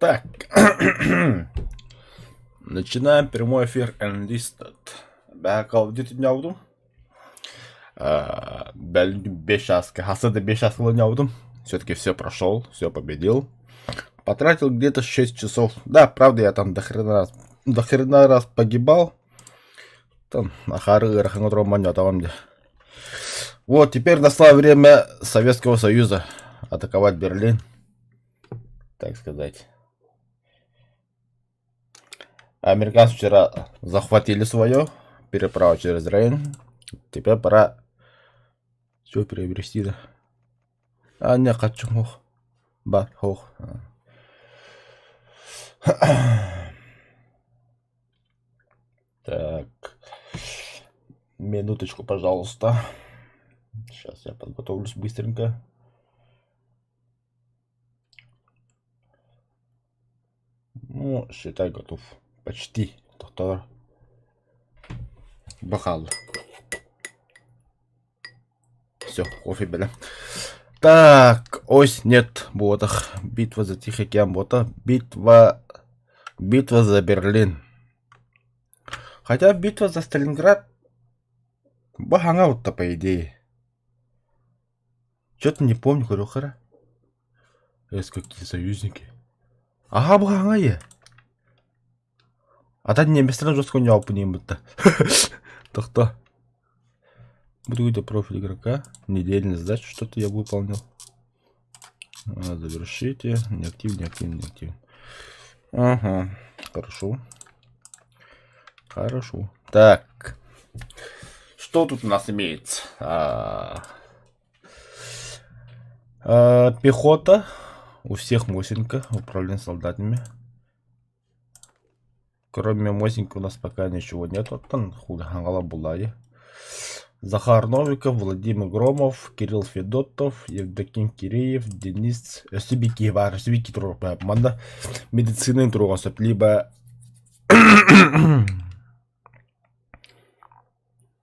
Так, начинаем прямой эфир Enlisted. Бэҕэһээ Call of Duty оонньообутум. Бэл 5 часка, хаса да 5 часка оонньообутум. Все-таки все прошел, все победил. Потратил где-то 6 часов. Да, правда, я там до хрена раз погибал. Там ахары ыарахан оонньоотоҕум дии. Вот, теперь настало время Советского Союза атаковать Берлин, так сказать. Американцы вчера захватили свое, переправу через Рейн. Теперь пора все приобрести, да. А, не, хочу, ох. Ба, ох. Так, минуточку, пожалуйста. Сейчас я подготовлюсь быстренько. Ну, считай, готов. Почти. Доктор. Бокал. Все, кофе бля. Так, ось нет, ботах. Битва за Тихий океан бота. Битва... Битва за Берлин. Хотя битва за Сталинград... Бахангаут-то, по идее. Что-то не помню, Хурухара. Эс, какие союзники. Ага, бахаңа А та немецтер жестко не будто. Тохто. Буду профиль игрока. Недельная задача, что-то я выполнил. Завершите. Не актив, не актив, не актив. Ага, хорошо. Хорошо. Так. Что тут у нас имеется? Пехота. У всех Мосинка. Управление солдатами. Кроме Мосинки у нас пока ничего нет. Вот там була Захар Новиков, Владимир Громов, Кирилл Федотов, Евдоким Киреев, Денис Өсүбики бар, Өсүбики турук Манда медицина туруга сөп, либо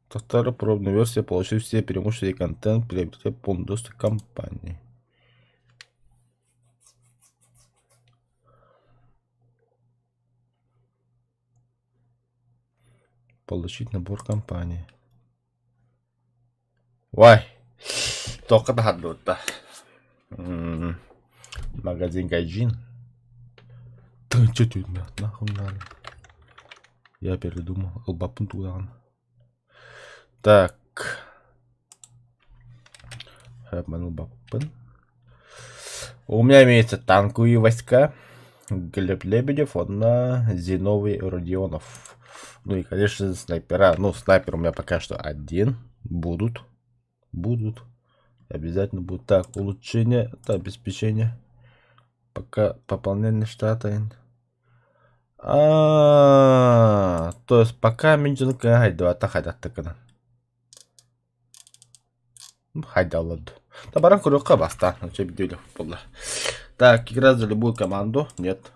Вторая пробная версия, получив все преимущества и контент, приобретя полный доступ к компании. Получить набор компании. Вай, только да. Магазин Гайджин. Ты что тут нахуй надо? Я передумал. Ылбаппын туда. Так. Ылбаппын. У меня имеются танковые войска. Глеб Лебедев, одна, Зиновий Родионов. Ну и, конечно, снайпера. Ну, снайпер у меня пока что один. Будут. Будут. Обязательно будут. Так, улучшение, это обеспечение. Пока пополнение штата. А, то есть пока мин хайда хайда Хайдалад. Да баран көрүөххэ баста. Так, игра за любую команду. Нет.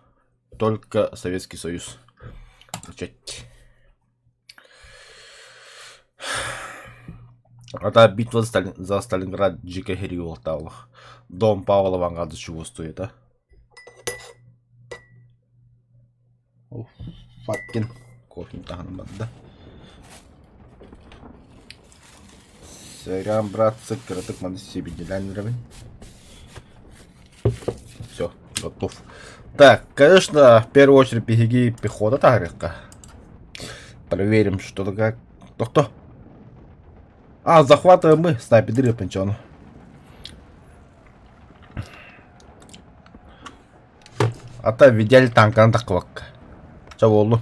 Только Советский Союз. Начать. Это битва за, Сталин, за Сталинград Джика Хириол Дом Павла Вангада чего стоит, а? Oh, fucking кофе да. Сорян, братцы, кыратык маны себеделән Все, готов. Так, конечно, в первую очередь беги пехота тарика. Проверим, что-то как. Кто? А, захватываем мы. Снайперы пенчон. А то видели танканы таквак. Ча болду.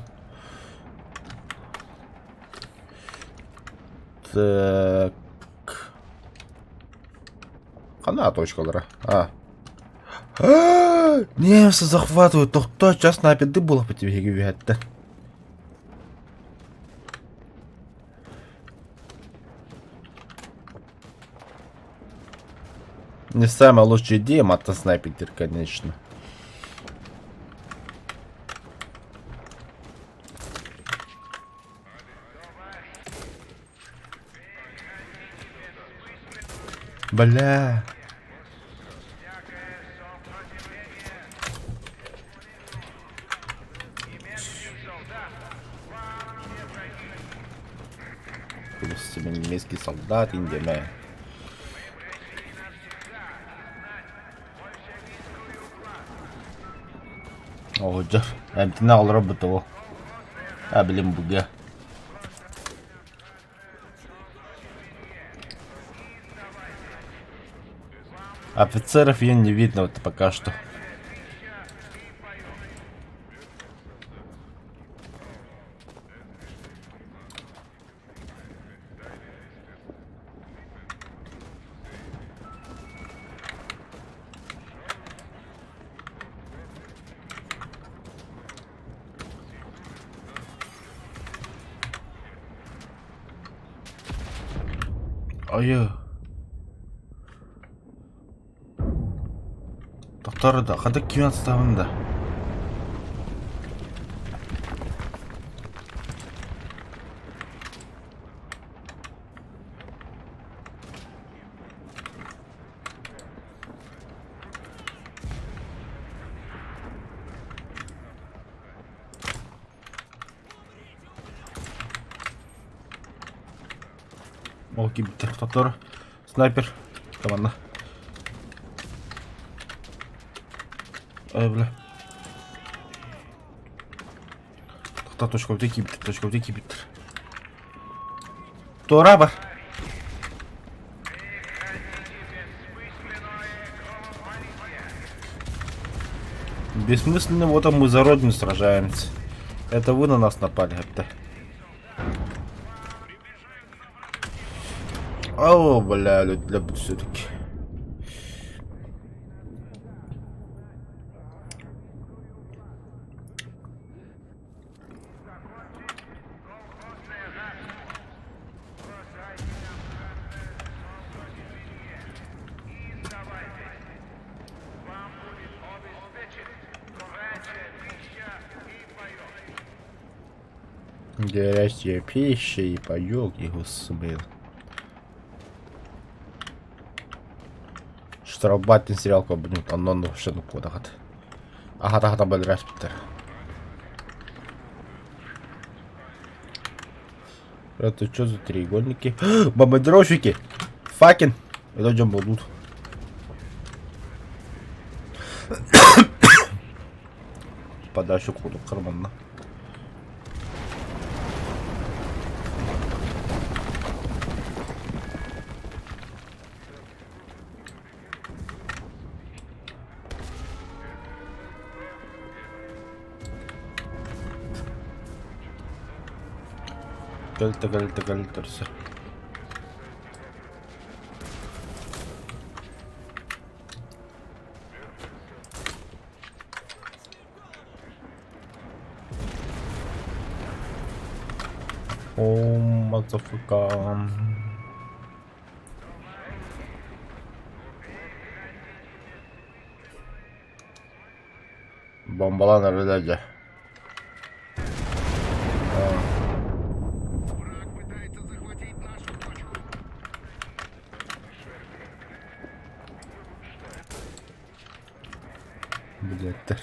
Так. Хана точкалара. А. Немцы захватывают. Тохто, сейчас снайперы было по тебе гибиэтте. Не самая лучшая идея мотоснайпер, конечно. Бля. Немецкий солдат индиэмэ. Оҕодьор, эмтэнэ олоробут оо. А, блин, буга. Офицеров я не видно вот пока что. Айыы. Тохтоор да, хата ким отставын да. Ол кибиттэр тохтоор. Снайпер. Команда. Ай, бля. Тохтоо точка кибиттэр, точка кибиттэр. Туора бар. Бессмысленно, вот мы за родину сражаемся. Это вы на нас напали, это. О, бля, для все-таки. Горячая пища и паёк, и господи. Штрафбат сериал кобунут, оннон шыны кодахат. Аха тахата бөлрәспиттер. Это что за треугольники? Бомбардировщики! Факин! Это джамбо будут. Подачу курдук карманна. Кэлтэ кэлтэ кэлтэрсэ. О, мазафака. Бомбалаан эрэлэр дьэ. Билиэттэр.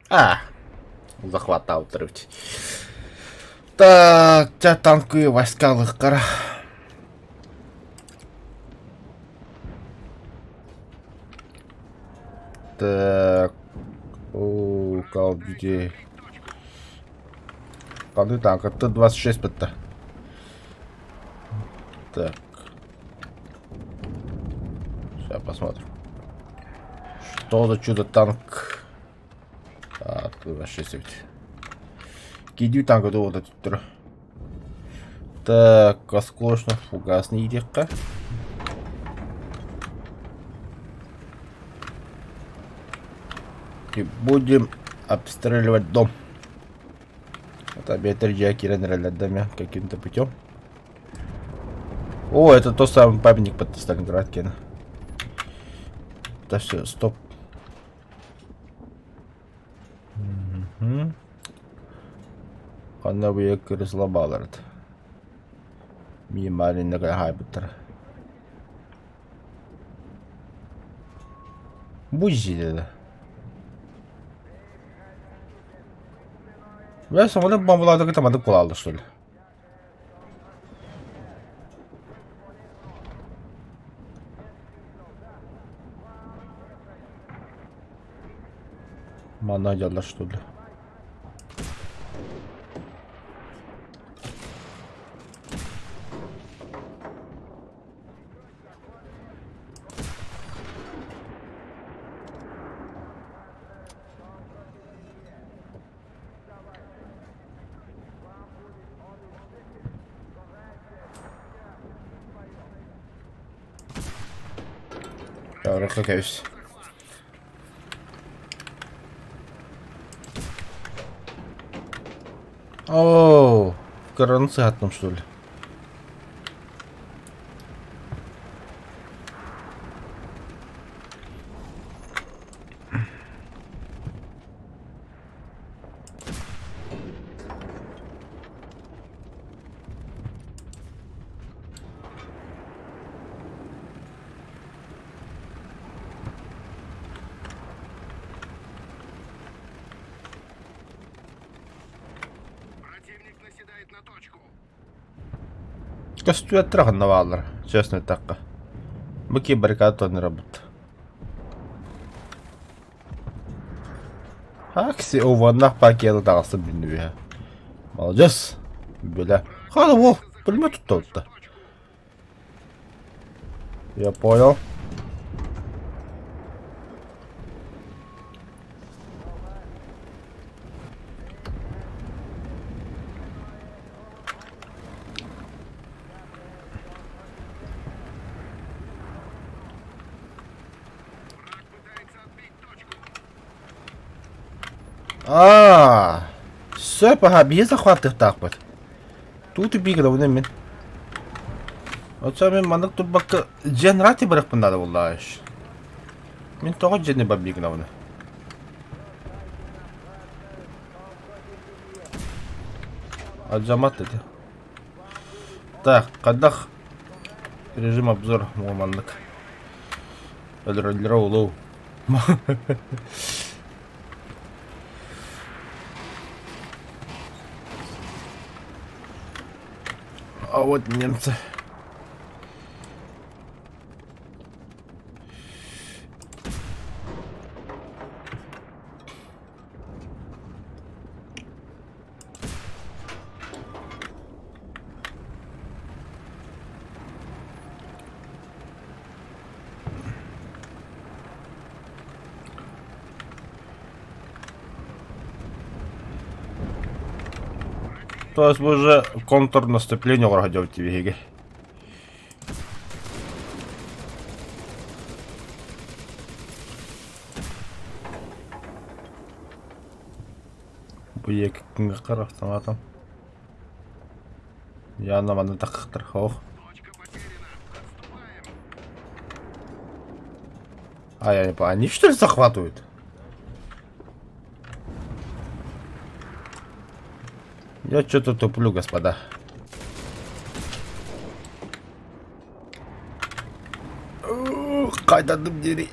А, захватал отрывать. Так, ча танковые войска лыхкара. Так, о, Call of Duty. Ханды танк, Т-26 бытта. Так. Сейчас посмотрим. Что за чудо-танк? А, Т-26 эбит. Кидүү танка туота түттөрө. Так, осколочно-фугасный диэххэ. И будем обстреливать дом. Это бетер дьиэ киирэн эрэллэр да эмиэ каким-то путем. О, это тот самый памятник под Сталинград киэнэ. Да все, стоп. Мгм. Ханна быйа кресло балард. Минимальный хаайбыттара. Бу дьиэ Бля, самолет бомбалаатыгы тамадык буолааллар что ли? Манна дьаллар что ли? Тарыхха кэбис. Оо, кыраны сыһаттым что ли? Противник наседает на точку. Көстүөттэр ханна бааллар, честно эттэххэ. Бу ки баррикада тоннарабыт. Акси уоннах пакеты таҕыста бүннүбүһэ. Молодец. Бля. Хана уол, пулемет тутталта. Я понял. Аа, сөп аһа биһи захваттыахтаахпыт. Туу тупига да мин. Оччо мин маннык турбакка дьиэн рати барыахпын наада буоллаҕа Мин тоҕо дьиэни барбыгынабын? Алдьаммат этэ. Так, хайдах режим обзор маннык. Өлөрөллөрө улуу. А вот немцы. То есть вы уже контрнаступление оҥоро биһиги. Бу иэккиҥҥэ автоматом. Яна манна таххтар хоох. А я не понял, они что ли захватывают? Я что-то туплю, господа. Қайдадым дери.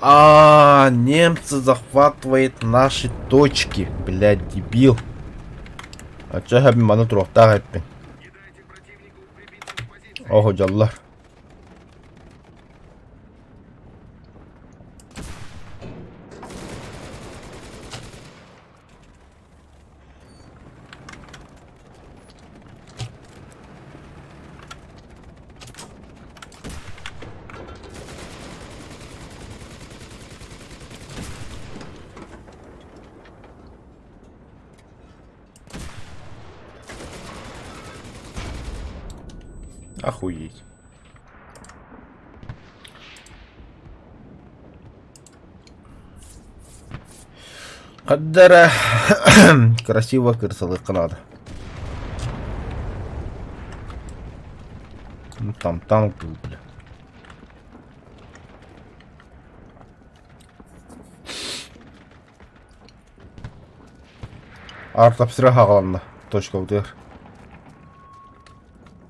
А, немцы захватывают наши точки. Блядь, дебил. А чё хэбин маны туруохтаах эппин. Не дайте противнику укрепиться в позиции. Оһо дьаллар. Охуеть. Хаддара красиво кырсалыахха наада. Ну там танк был, бля. Арт-обстрел хаҕаланна точкабытыгар.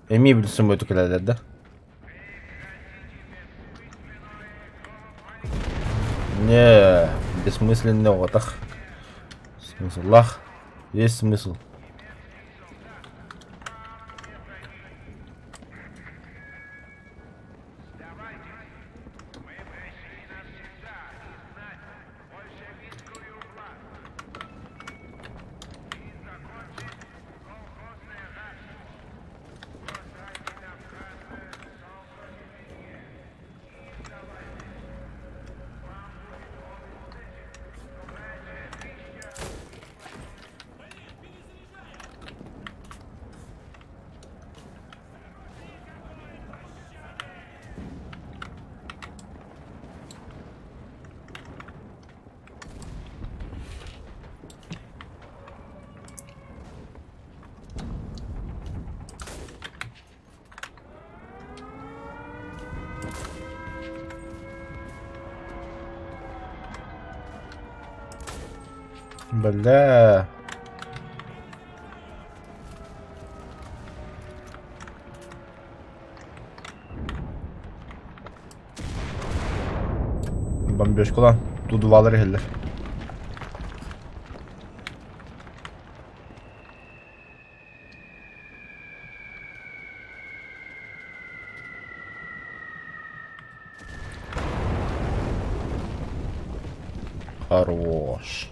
Эмиэ билсэн бөтө кэлэллэр да? Не, бессмысленный оҕотох. Смыслах. Есть смысл. Бля. Бомбежкалаан дудубалар иһэллэр. Хорош.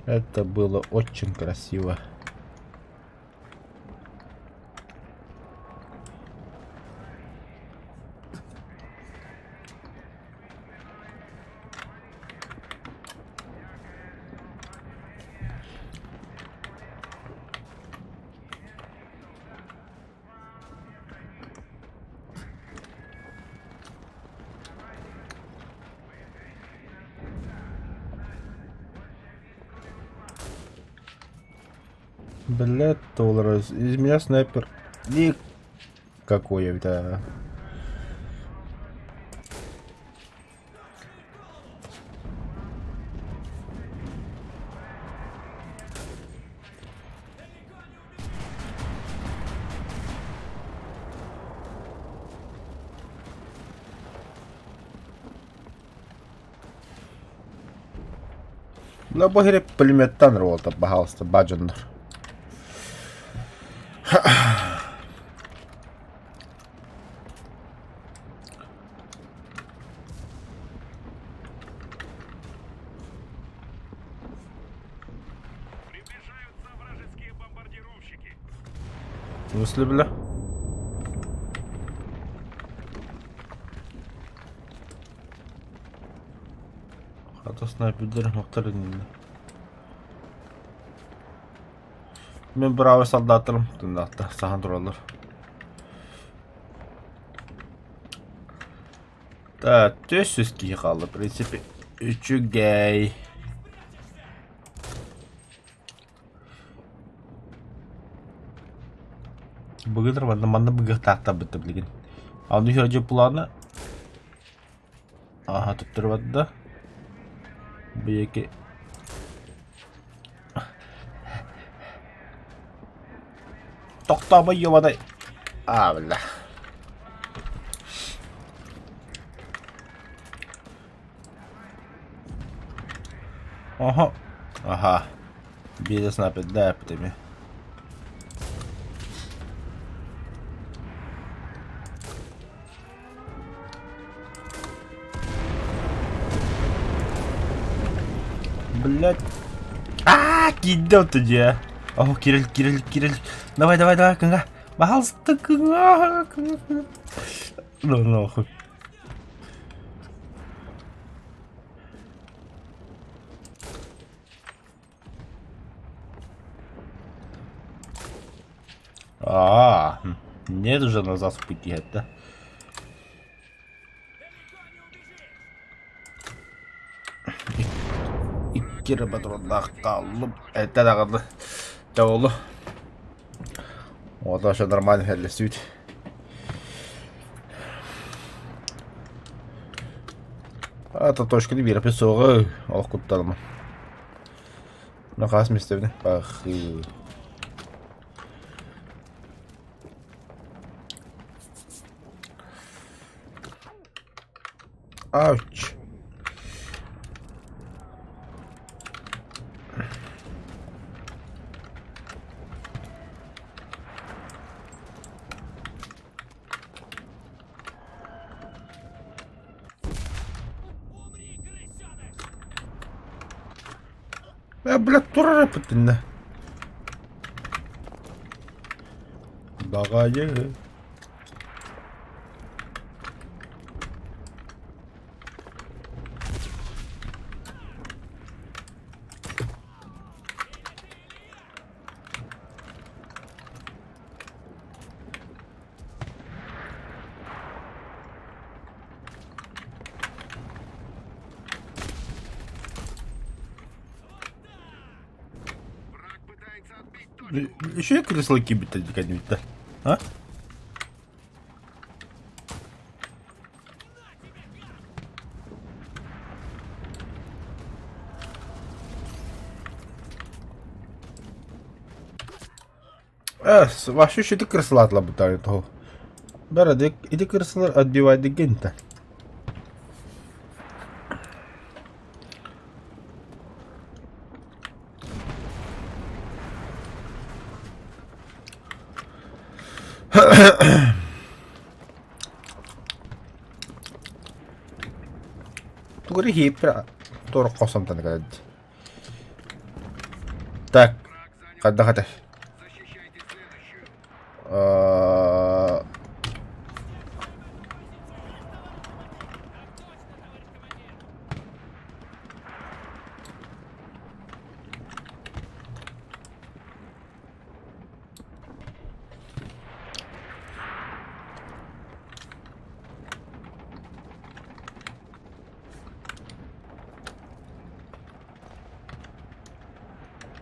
Это было очень красиво. Блядь, доллара. Из меня снайпер. И какой я, да. Бу иһирэ пулеметтан уолта, пожалуйста, баадьоннор. Приближаются вражеские бомбардировщики. В смысле, бля? Хата снайпердэр мохтор иннинэ. Мин бравый солдаттарым тыннаахта саһан тураллар. Так, 400 киһи хаалла, в принципе, үчүгэй. Быгытыр манна манна быгыахтаахтарбыт билигин. Аны үһү плана Аха туттары барда. Биэки Тохтообой ёбаный. А, бля. Оһо. Аха. Биэдэ снайпердаа эппит эмиэ. Блять. А, киирдэ ото дьиэ. О, кирил, кирил, кирил. Давай, давай, давай, кыҥа. Пожалуйста, кыҥа, кыҥа, кыҥа. Ну, нахуй. А, нет уже назад в пути это. Икки эрэ патроннаах хааллым. Этэ даҕаны дьолу. Вот вообще нормально херлесүүт. А то точканы биэрэппит суоҕа олох кутталым. Ну хас мистэбин пахы. Ауч. Э, блядь, турар эппитиннэ. Баҕайы. Еще кресло кибит да? А? Вообще еще крысла бутали того. Бара, иди крысла отбивай дегента. Тугу хипра туора хосомтан кэлэн. Так, хайдах этэй?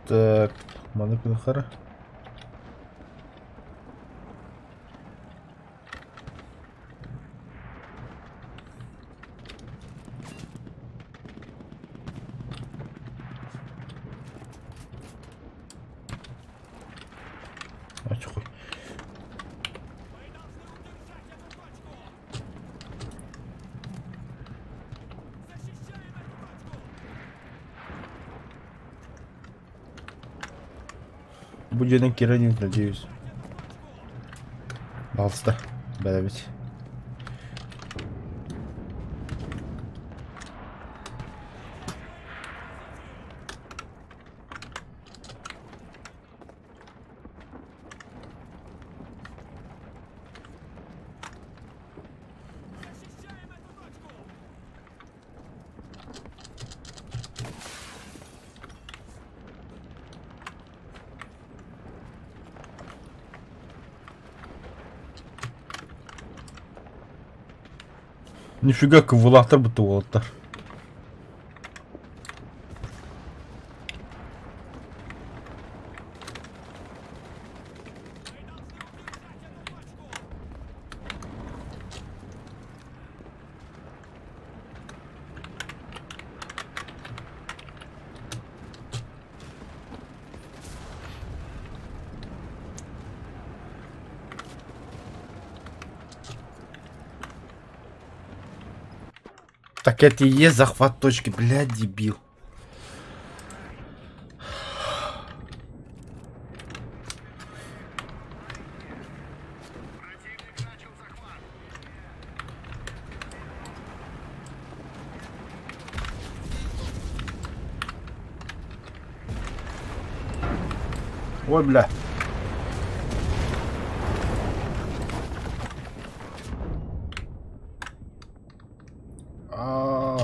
Так, маны күнхара. Ачхуй. Бу дьиэнэн киирэн надеюсь. Балста. Бэрэбит. Нифига кывылаахтар бутта уолаттар. Так это и есть захват точки, блядь, дебил. Ой, бля. А...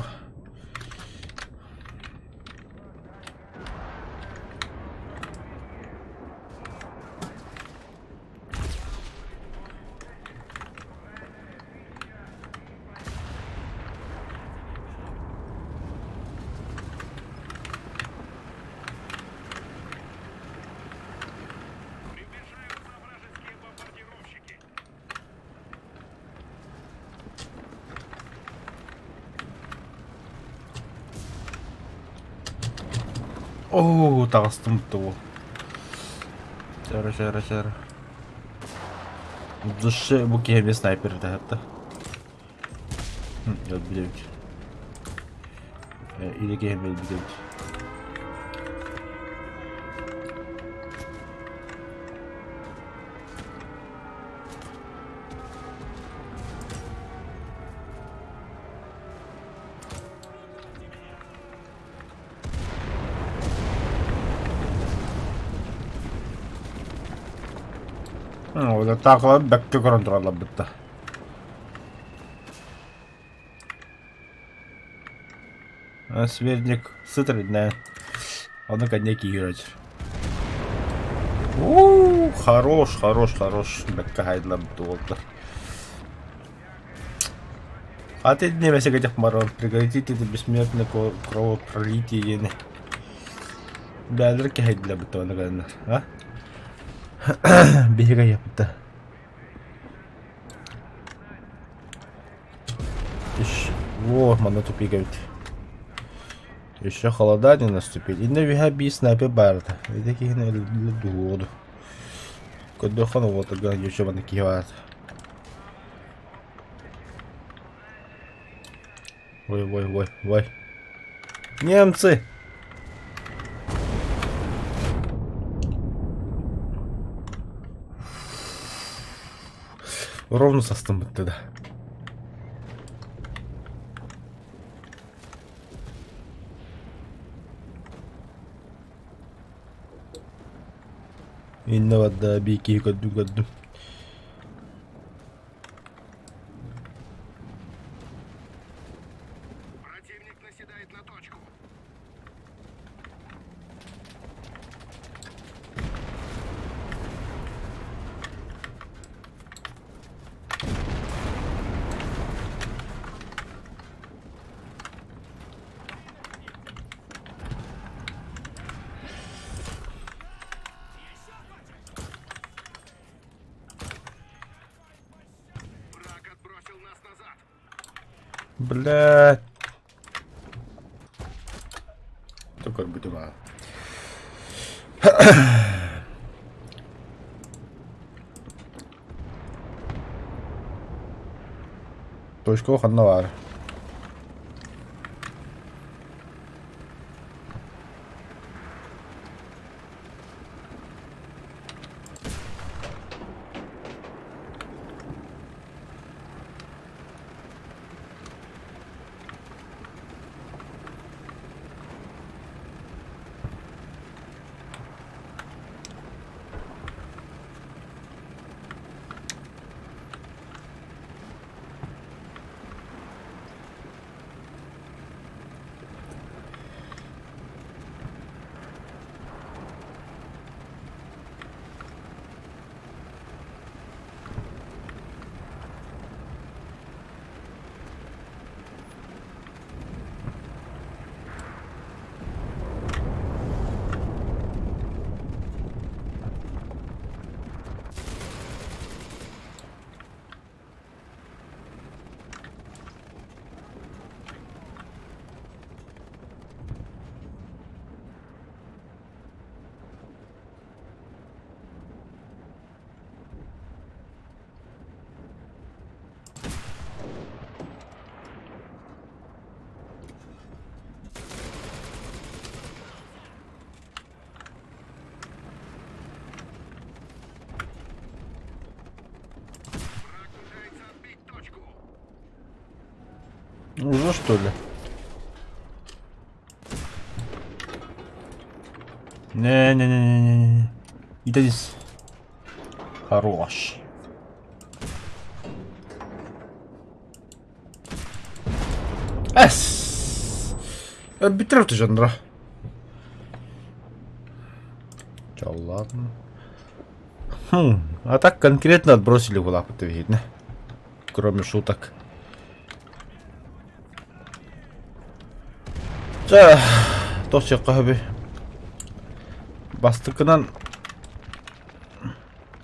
Оо, таҕыстым буол. Чара, чара, чара. Душе бу киһи эмиэ снайпер ытаһатта. Өлбүт эбит. Или киһи эмиэ өлбүт эбит. Таакалар бэккэ көрөн тураллар бытта. Свердник сытырдна. Ону кэннэ киирэр. Уу, хорош, хорош, хорош. Бэккэ хайдылар буолла. А ты не этих морон, прекратите это бессмертное кровопролитие диэни. Бээлэр кэһэйдилэр бутта гына. А? Биһиги айаппыта. Во, манна тупик эбит. Еще холода не наступили. Инна үһэ биир снайпер баарыта. Ити киһини өлөрдүлэр дуһуоду. Көрдөххө уотуга еще манна киһи баар. Ой, ой, ой, ой. Немцы! Ровно састым бытты да. Инна барда биир киһи көрдүм көрдүм. Противник наседает на точку. Враг отбросил нас назад. Блядь. Только будем. Точка ханна баар. Враг пытается отбить точку. Уже что ли? Не-не-не-не-не. Итадис. Хорош. Эс! Бүтэр жанра. Чё, ладно. Хм, а так конкретно отбросили в лапы видно. Кроме шуток. Чэ, туох сөпкө Бастакынан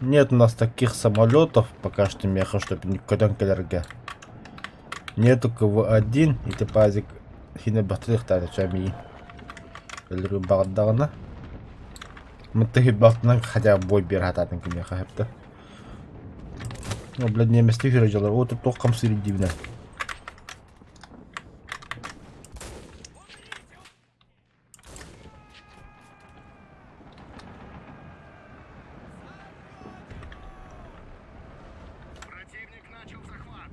нет у нас таких самолетов пока что меха, чтобы никогда кэлэргэ. Нету КВ-1 и пазик хине батырыхтаары чамии. Өлөрүөн баҕардаҕына. Мытыһыйбалтынан хотя бы бой биэрэ сатаатын киниэхэ сөптө. О, блядь, немецтии сүрэ дьалар. О, тут туох хамсыыр диибинэ. Противник начал захват.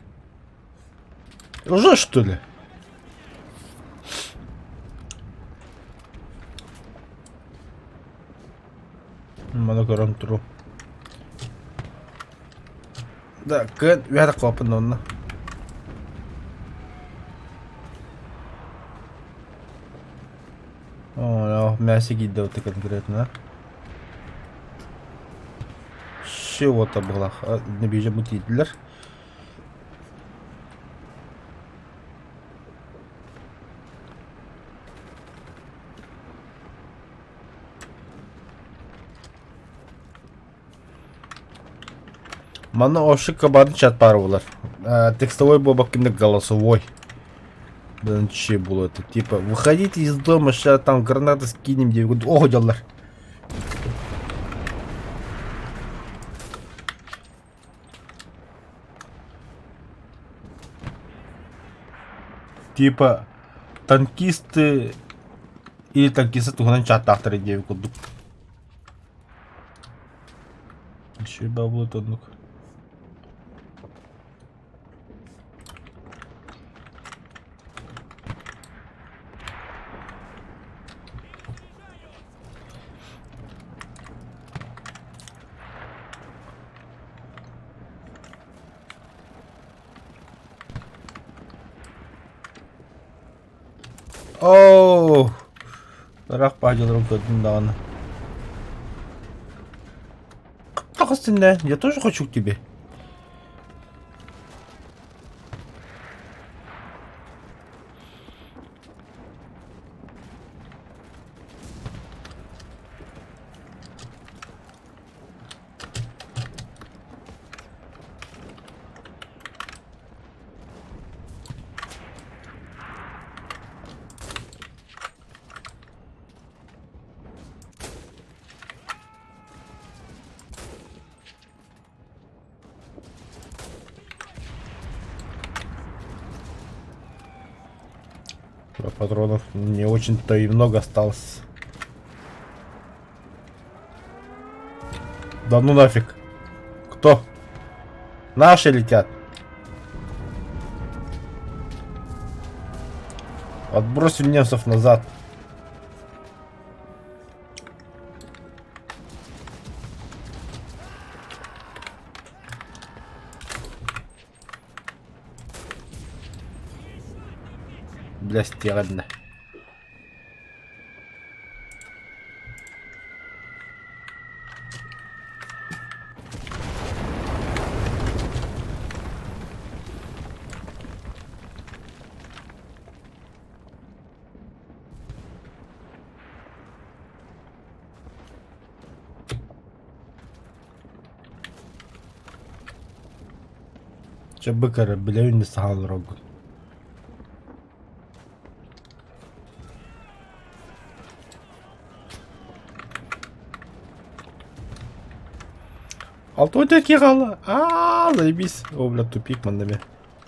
Уже что ли? Маны көрөн туру. Да, кыан үһэ куоппун онно. О, мясо киирдэ вот конкретно. Чего-то было. Не бежим тиийдилэр. Манна ошик кабатын чат баар буолар. Текстовой буолбаккын голосовой. Блин, было это типа выходите из дома, сейчас там гранаты скинем, диэн ох дьаллар. Типа танкисты или танкисты туһунан чаттаахтар диэбит курдук. Еще бабла оннук. Оо! Ыраах баадьаларым көрдүм даҕаны. Таҕыстын да, я тоже хочу к тебе. Патронов не очень-то и много осталось. Да ну нафиг. Кто? Наши летят. Отбросим немцев назад. Бля, стиральная. Чэ быкара билэбин саһаалар оргут. Алтой такие хаалла. Аа, заебись. О, бля, тупик манна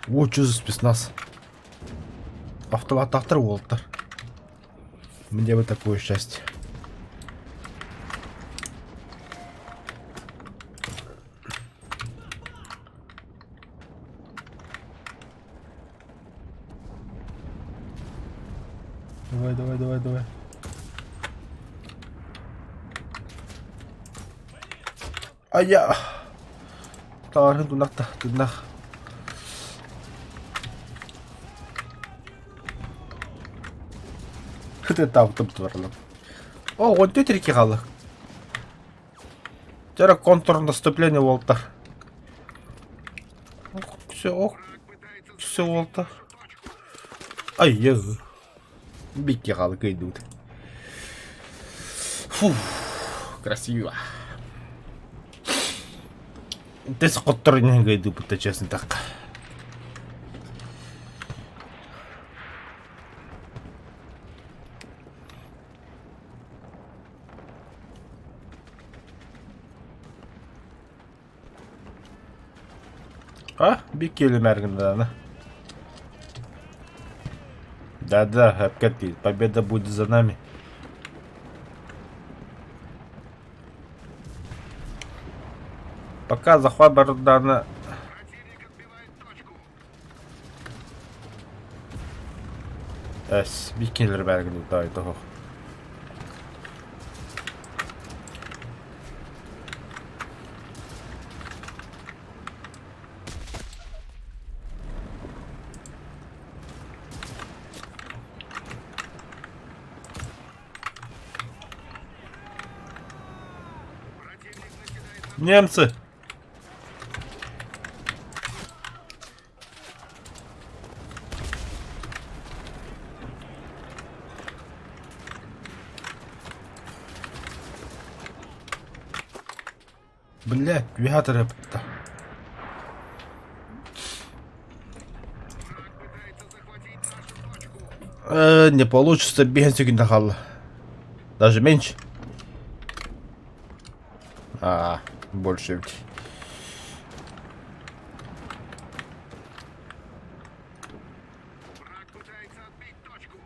О, что за спецназ? Автоматтаахтар уолаттар. Мне бы такое счастье. Давай, давай, давай, давай. Айа! Таарын тунах тунах. Тап туралар. О, он тетрики хаалла. Дьэ контрнаступление буолта. Все, ох, все буолта. Ай, Бикки хаалы кыайдыбыт. Фу, красиво. Тэс хоттор иһин кыайдыбыт да честно так. А, биккиэлимээр гыннаҕына. Да-да, эпкэттиир. Победа будет за нами. Пока захват бардаана Противник отбивает точку. Эс, биккиэлэр баар гыннаҕына тоһох. Противник наседает на Немцы! Блядь, үһэ атырыпта. Враг пытается захватить нашу точку. Не получится, 5 секунд хаалла. Даже меньше. А, больше ведь. Враг пытается отбить точку.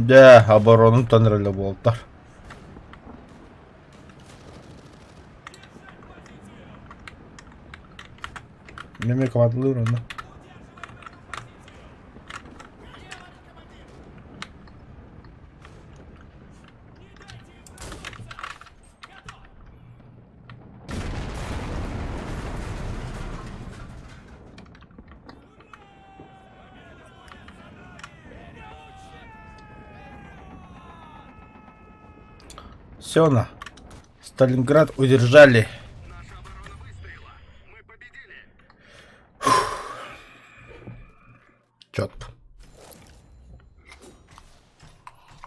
Дьэ, оборону төннөрөллө буолтар. Мин командалыыр онно. Все на. Сталинград удержали. Наша оборона выстояла. Мы победили. Четко.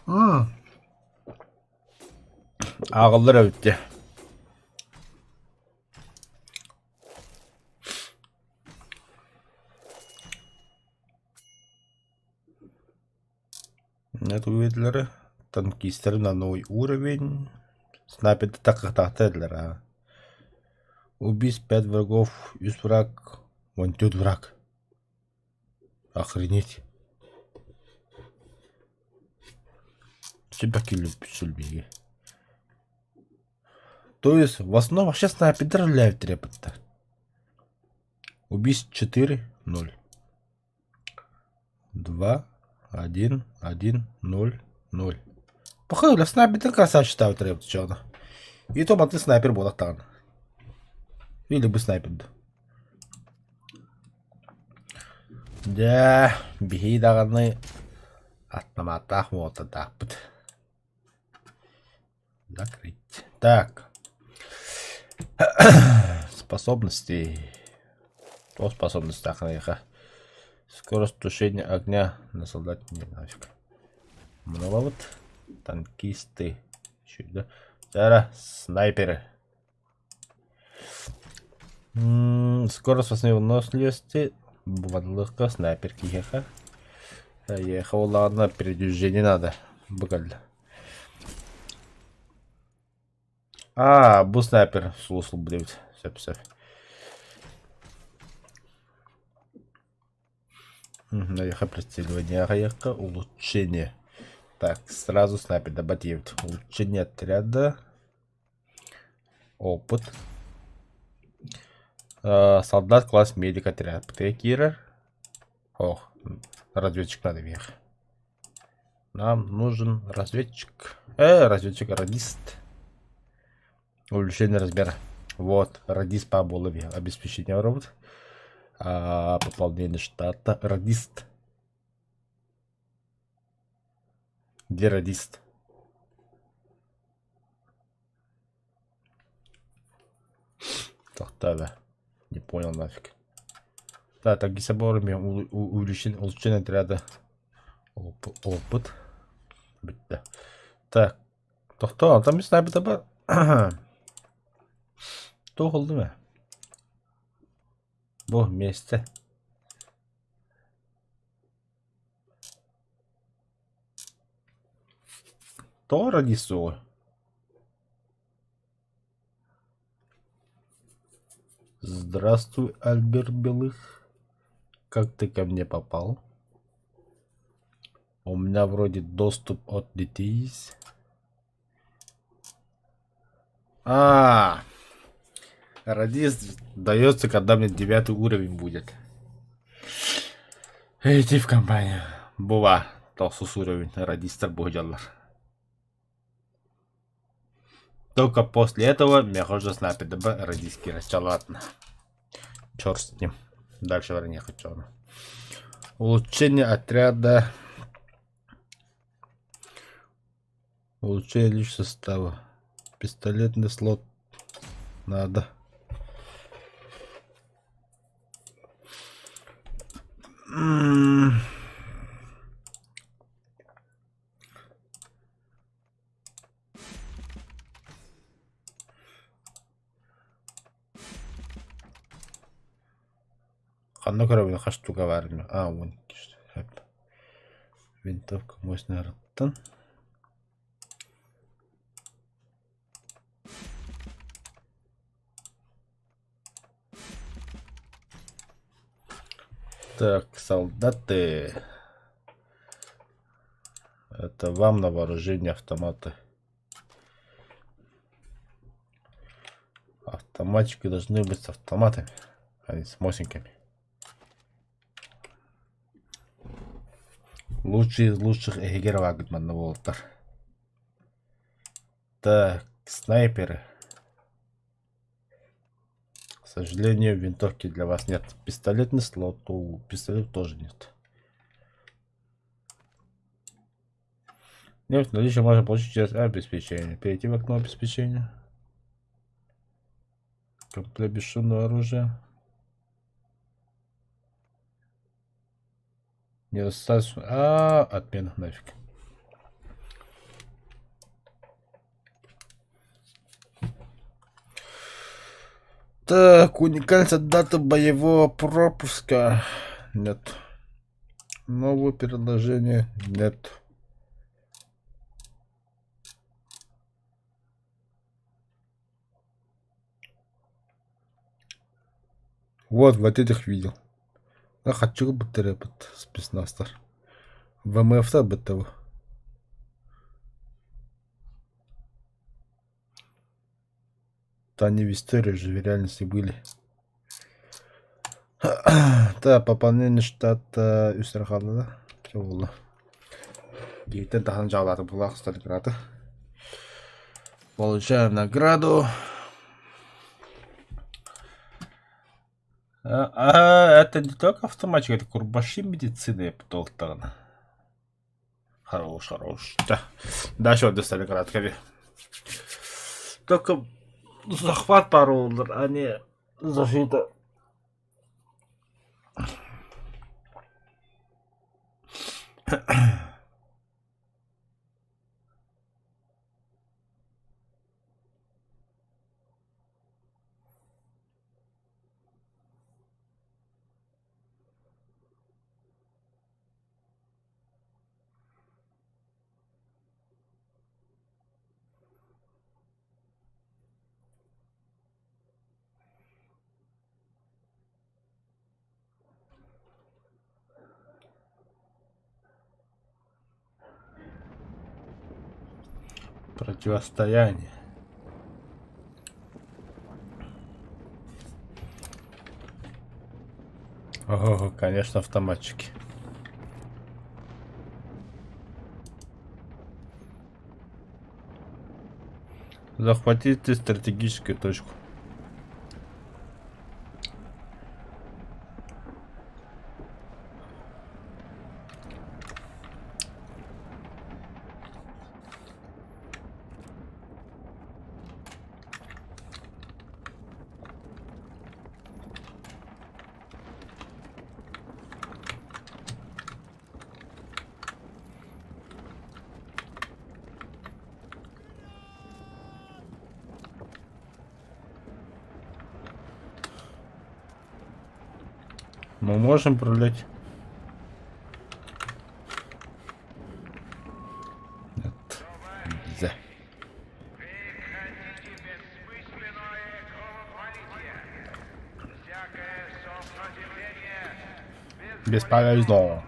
М. Ааҕыллар эбит дии. Это увидели. Танкистеры на новый уровень. Снайперы так а. Убить 5 врагов, үс враг, вон тут враг. Охренеть. Сүлбэги. То есть в основном вообще снайпер трепет-то. Убийств 4, 0. 2, 1, 1, 0, 0. Походу, снайпер красавчик ставит трепет, чё И то ты снайпер буолуохтаах. Или бы снайпер. Дьэ, биһиги даҕаны аттамааттаах муотардаахпыт. Закрыть. Так. Способности. Что способности эйиэхэ? Скорость тушения огня на солдат не нафиг. Много Танкисты. Сюда. Да, снайперы. Скорость выносливости. Бывадлыкка снайпер киһиэхэ. Эйиэхэ улаҕана передвижение надо. Быгалла. Аа, бу снайпер сулусул эбит. Сөп сөп. Эйиэхэ прицеливание аҕыйахха улучшение. Так, сразу снайпер добавить. Улучшение отряда. Опыт. Солдат класс медик отряд. Киирэр. Ох, разведчик надо вверх. Нам нужен разведчик. Разведчик, радист. Увеличение размера. Вот, радист по голове. Обеспечение робот. А, пополнение штата. Радист. Где радист? Да. Не понял нафиг. Да, так и соборами увеличение, улучшение отряда. Оп опыт. Бүттэ. Так, тохтоо, там снайпер бар. Туох ыллым ээ? Бу миэстэ. Тоҕо радист суоҕуй? Здравствуй, Альберт Белых. Как ты ко мне попал? У меня вроде доступ от детей есть. А, радист дается, когда мне девятый уровень будет. Идти в компанию. Буба, тохсус уровень, радистар буһдьаллар. Только после этого мне уже снайпер радистки ладно. Черт с ним. Дальше не хочу. Улучшение отряда. Улучшение личного состава. Пистолетный слот надо. М. Ханна көрөбүн хас штука баар А, 12 сөп. Винтовка мощный раттан. Так, солдаты. Это вам на вооружение автоматы. Автоматчики должны быть с автоматами, а не с мосинками. Лучшие из лучших эгер манна буолтар. Так, снайперы. К сожалению, винтовки для вас нет. Пистолетный слот, у пистолет тоже нет. Нефть наличие можно получить через обеспечение. Перейти в окно обеспечения. Комплект бесшумного оружия. Недостаточно. А, отмена нафиг. Так, уникальная дата боевого пропуска. Нет. Новое предложение. Нет. Вот, вот этих видел. А хочу бытырепыт спецназтар. ВМФ-та быттабы. Да они в истории же в реальности были. Да, пополнение штата үс эрэ хаалла да? Чэ буолла. Бииртэн таһынан дьаалаатым булаах Сталинграды. Получаем награду. А, а это не только автоматчик, это курбаши медицины толтан. Хорош, хорош. Да. Дальше вот Сталинград кэби. Только захват пару, а не защита. Противостояние. Ого, конечно, автоматчики. Захватите стратегическую точку. Мы можем пролить? Нет. Нельзя. Бесполезно.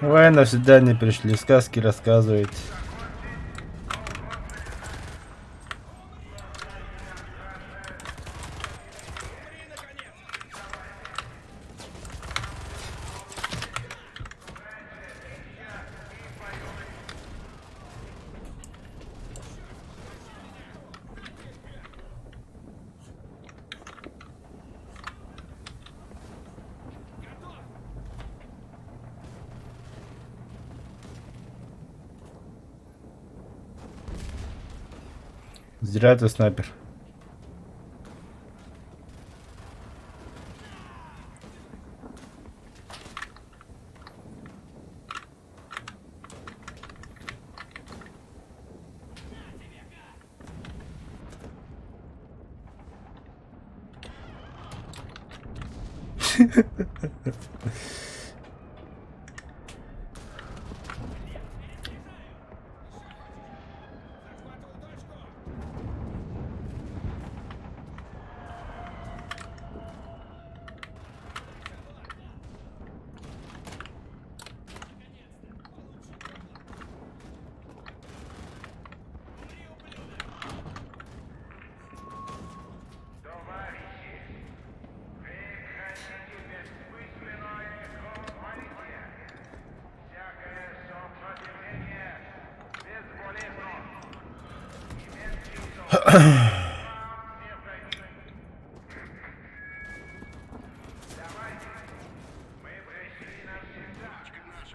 Вы навсегда не пришли, сказки рассказываете. Зря ты снайпер.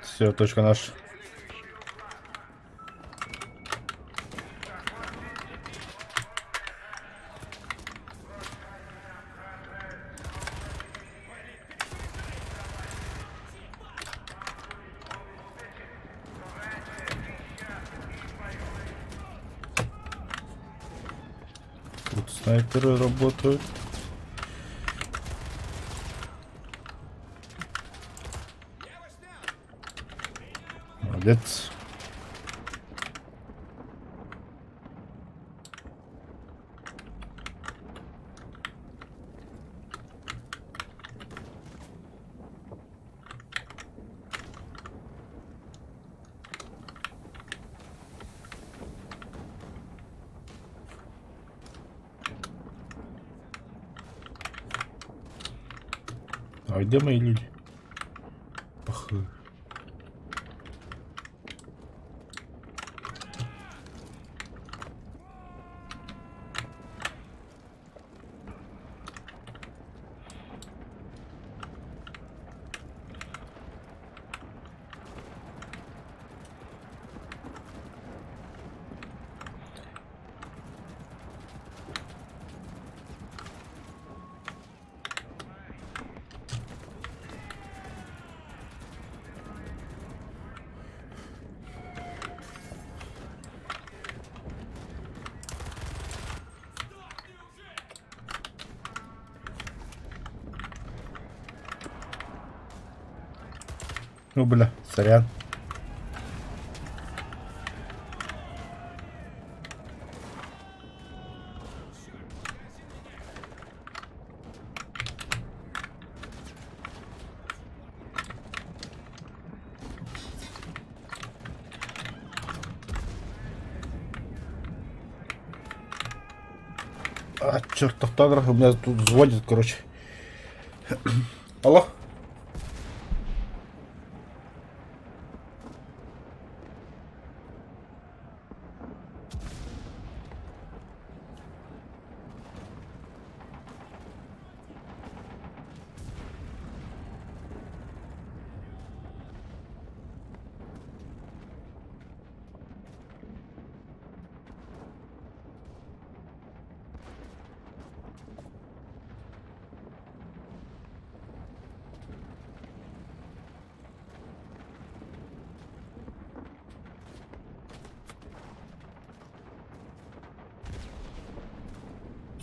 Все, точка наша. Тут снайперы работают. Молодец. А где мои люди? Пах. Ну, бля, сорян. А, черт, автограф у меня тут звонит, короче. Алло?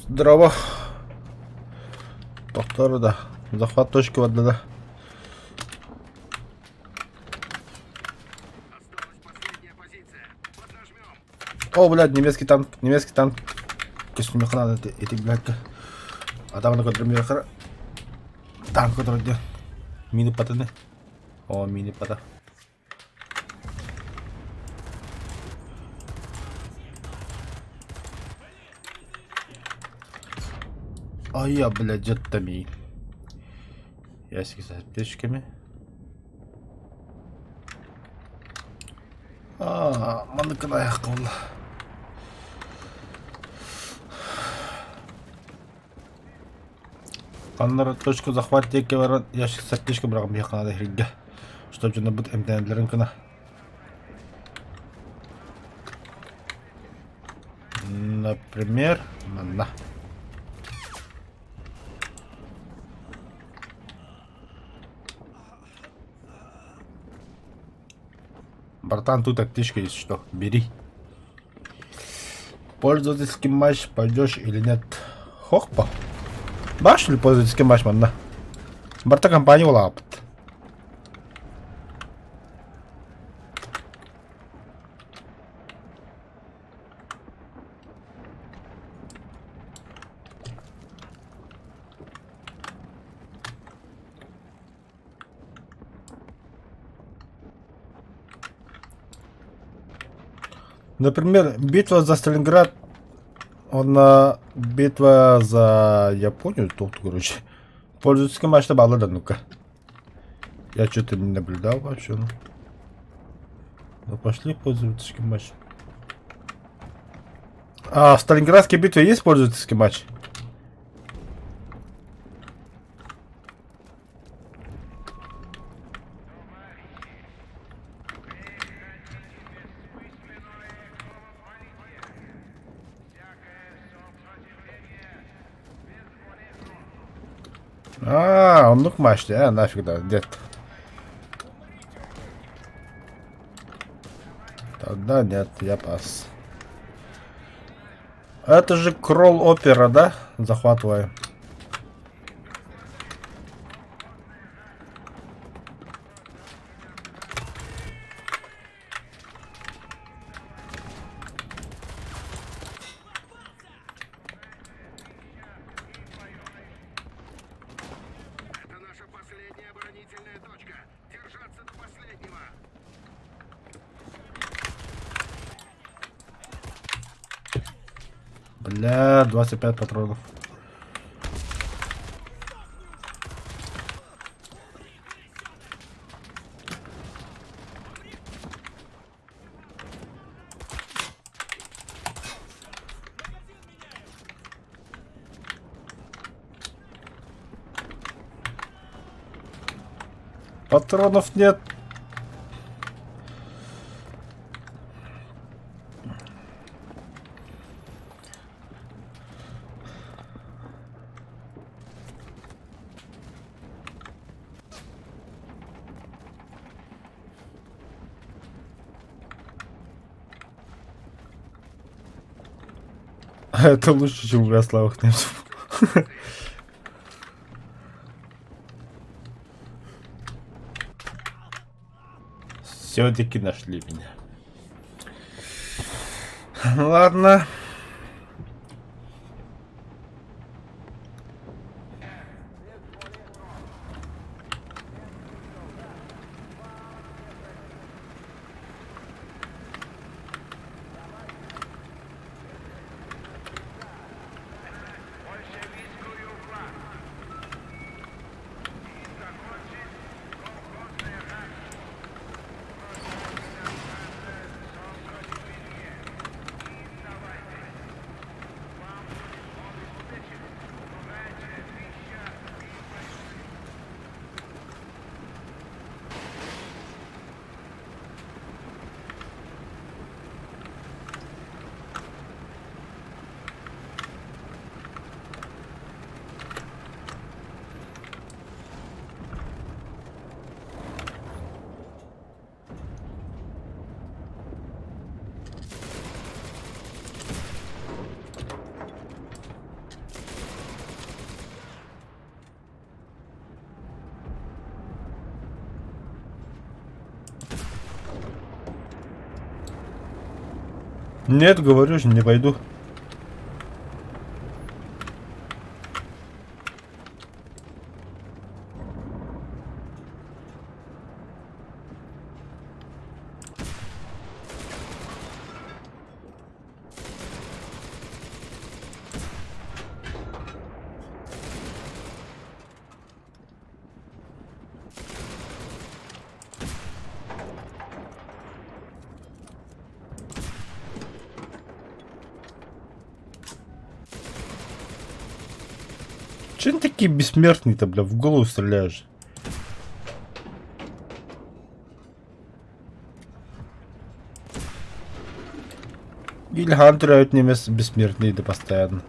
Здорово. Тохтор да. Захват точки барда да. Осталась последняя позиция. Поднажмем. О, блядь, немецкий танк, немецкий танк. Көстүмүөххэ наада ити, ити блядь. Атаҕына көрдөрүмүөххэ. Танк көтөрөр диэн. Мини патыны. О, мини пата. А я, блядь, дед Ящики с аптечками. Аа, маннык гына буолла. Ханнара точку захват диэки баран ящик с аптечка быраҕан биһиэхэ наада иһиргэ. Чтоб дьоннорбут эмтэнэллэрин гына. Например, манна. Братан, тут аптечка есть что, бери. Пользовательский матч пойдешь или нет? Хохпа. Баш ли пользовательский матч манна? Барта компания улаапыт. Например, битва за Сталинград, он битва за Японию, тут, короче. Пользовательский матч балла да ну-ка. Я что-то не наблюдал вообще. Ну. Ну пошли пользовательский матч. А в Сталинградской битве есть пользовательский матч? А, оннук матч, а, нафиг да, дед. Тогда нет, я пас. Это же кролл опера, да? Захватываем. Это наша последняя оборонительная точка. Держаться до последнего. Бля, 25 патронов. Патронов нет. Это лучше, чем у Ярославых немцев. Все-таки нашли меня. Ладно. Нет, говорю же, не пойду. Че они такие бессмертные-то, бля, в голову стреляешь? Или Хантер немец бессмертный да постоянно.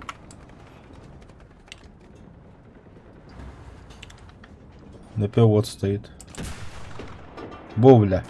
НП вот стоит. Бо, бля.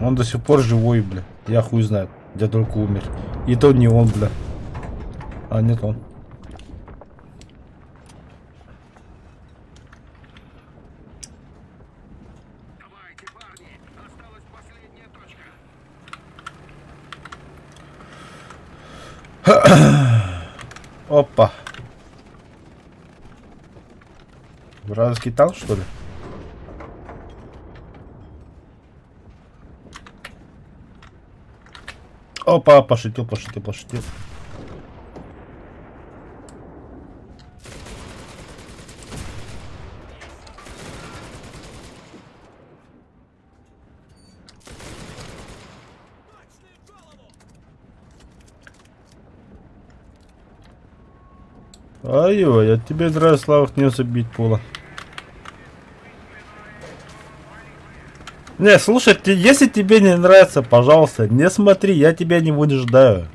Он до сих пор живой, бля. Я хуй знает, где только умер. И то не он, бля. А, нет он. Давайте, парни, осталась последняя точка. Опа. Вражеский танк, что ли? Опа, пошутил, пошутил, пошутил. Ай-ой, а тебе нравится Славах не забить пола. Не, слушай, ты, если тебе не нравится, пожалуйста, не смотри, я тебя не вынуждаю.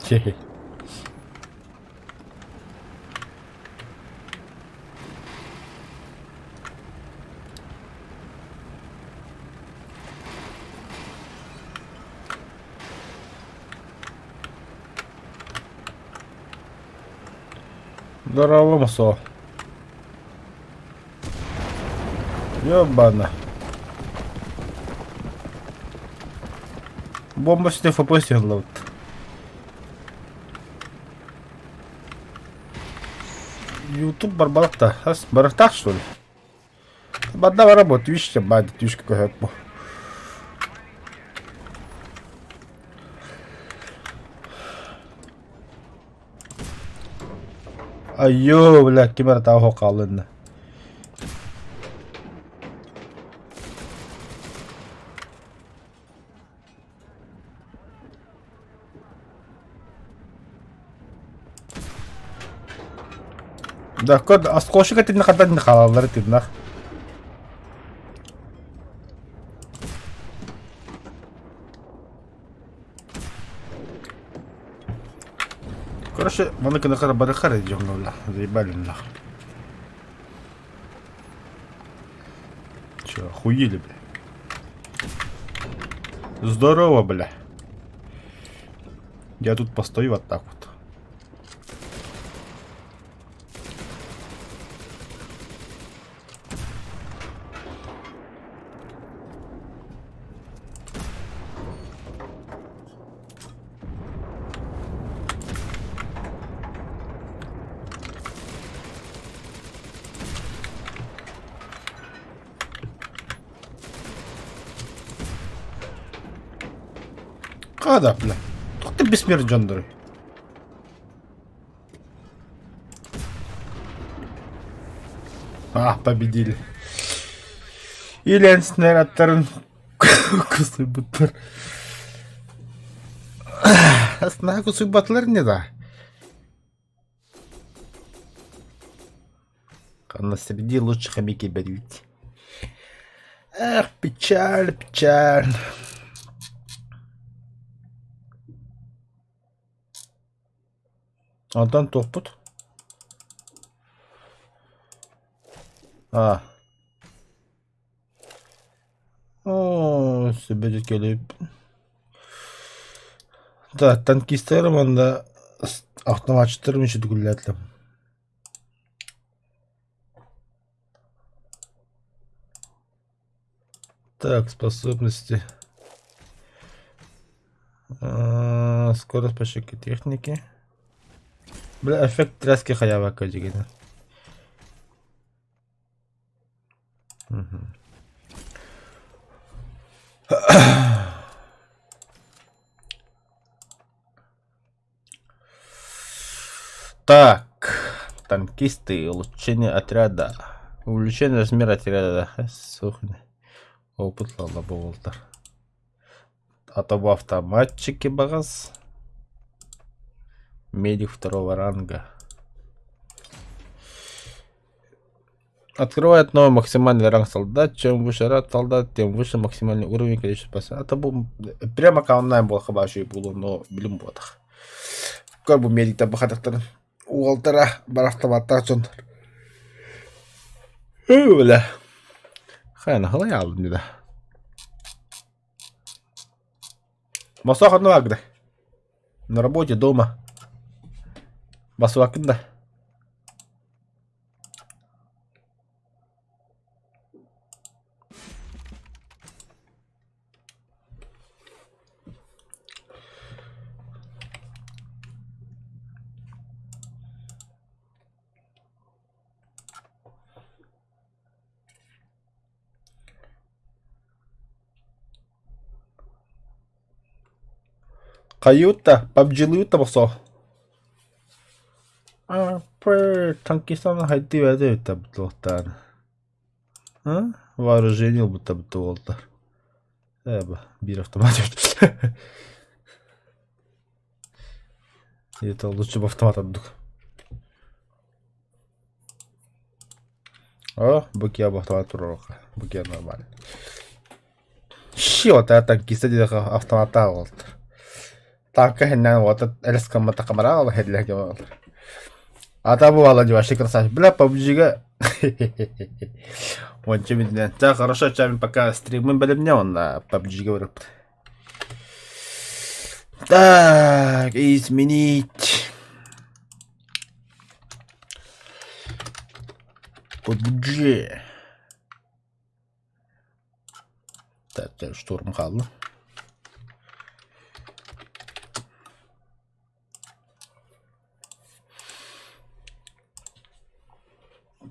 Хе-хе. Здорово, Мусо. Ёбана. Бомба сюда ФПС ловит. Ютуб барбалта. Ас барахтах что ли? Бадда работа, видишь, бад, видишь, какой это. Айо, бля, ким эрэ таах хаалынна. Да, код осколочка итиннэ хантан хаалаллар итиннэх. Короче, маны кынахара барыхар идем, бля, заебали нахуй. Че, охуели, бля? Здорово, бля. Я тут постою вот так вот. Хада, бля. Туох ты бессмертный дьоннору? А, победили. Иленснер аттарын кусуйбуттар. Астына кусуйбатылар не да? Ханна среди лучших хомяки бэрбит. Эх, печаль, печаль. Онтон туохпут? А. Оо, сүбэдик кэлиэппин. Да, танкистарым уонна автоматчиктарым үчүгүллээтилэр. Так, способности. Скорость пошивки техники. Бля, эффект тряски хайаабакка дьигинэ. Так, танкисты, улучшение отряда. Увеличение размера отряда. Сухни. Опыт лала буолтар. А то бу автоматчики баҕас. Медик второго ранга. Открывает новый максимальный ранг солдат. Чем выше ранг солдат, тем выше максимальный уровень количества спаса. Это бу прямо онлайн буолха баашый буолуо, но билим буотах. Көр бу медиктер бахатахтарын уолтара бар автоматтаах дьоннор. Бля. Хайана халай алдым да. Басуах одно агда. На работе, дома. Басуакын да. Хайыыбыт да, PUBG-лыыбыт да бохсоо. Танкистан хайдыы бэйэтэ эбит буолуохтаан. Вооружение ылбыта буолтар. Биир автомат эбит. Это лучше бы автомат ордук. О, быкия автомат туруорха. Быкия нормально. Щи вот танкиста диэхэ автоматтаах буолтар. Танка иһиннээн уота элэс гыммата камераҕа иһиллэр буолар. Ата буолла дии вообще красавчик. Бля, PUBG-га уонча мүнүүтүнэн. Ча хорошо, ча мин пока стриммин бэлэмнэ уонна PUBG-га барыппыт. Так, изменить. PUBG. Так, штурм хаалла.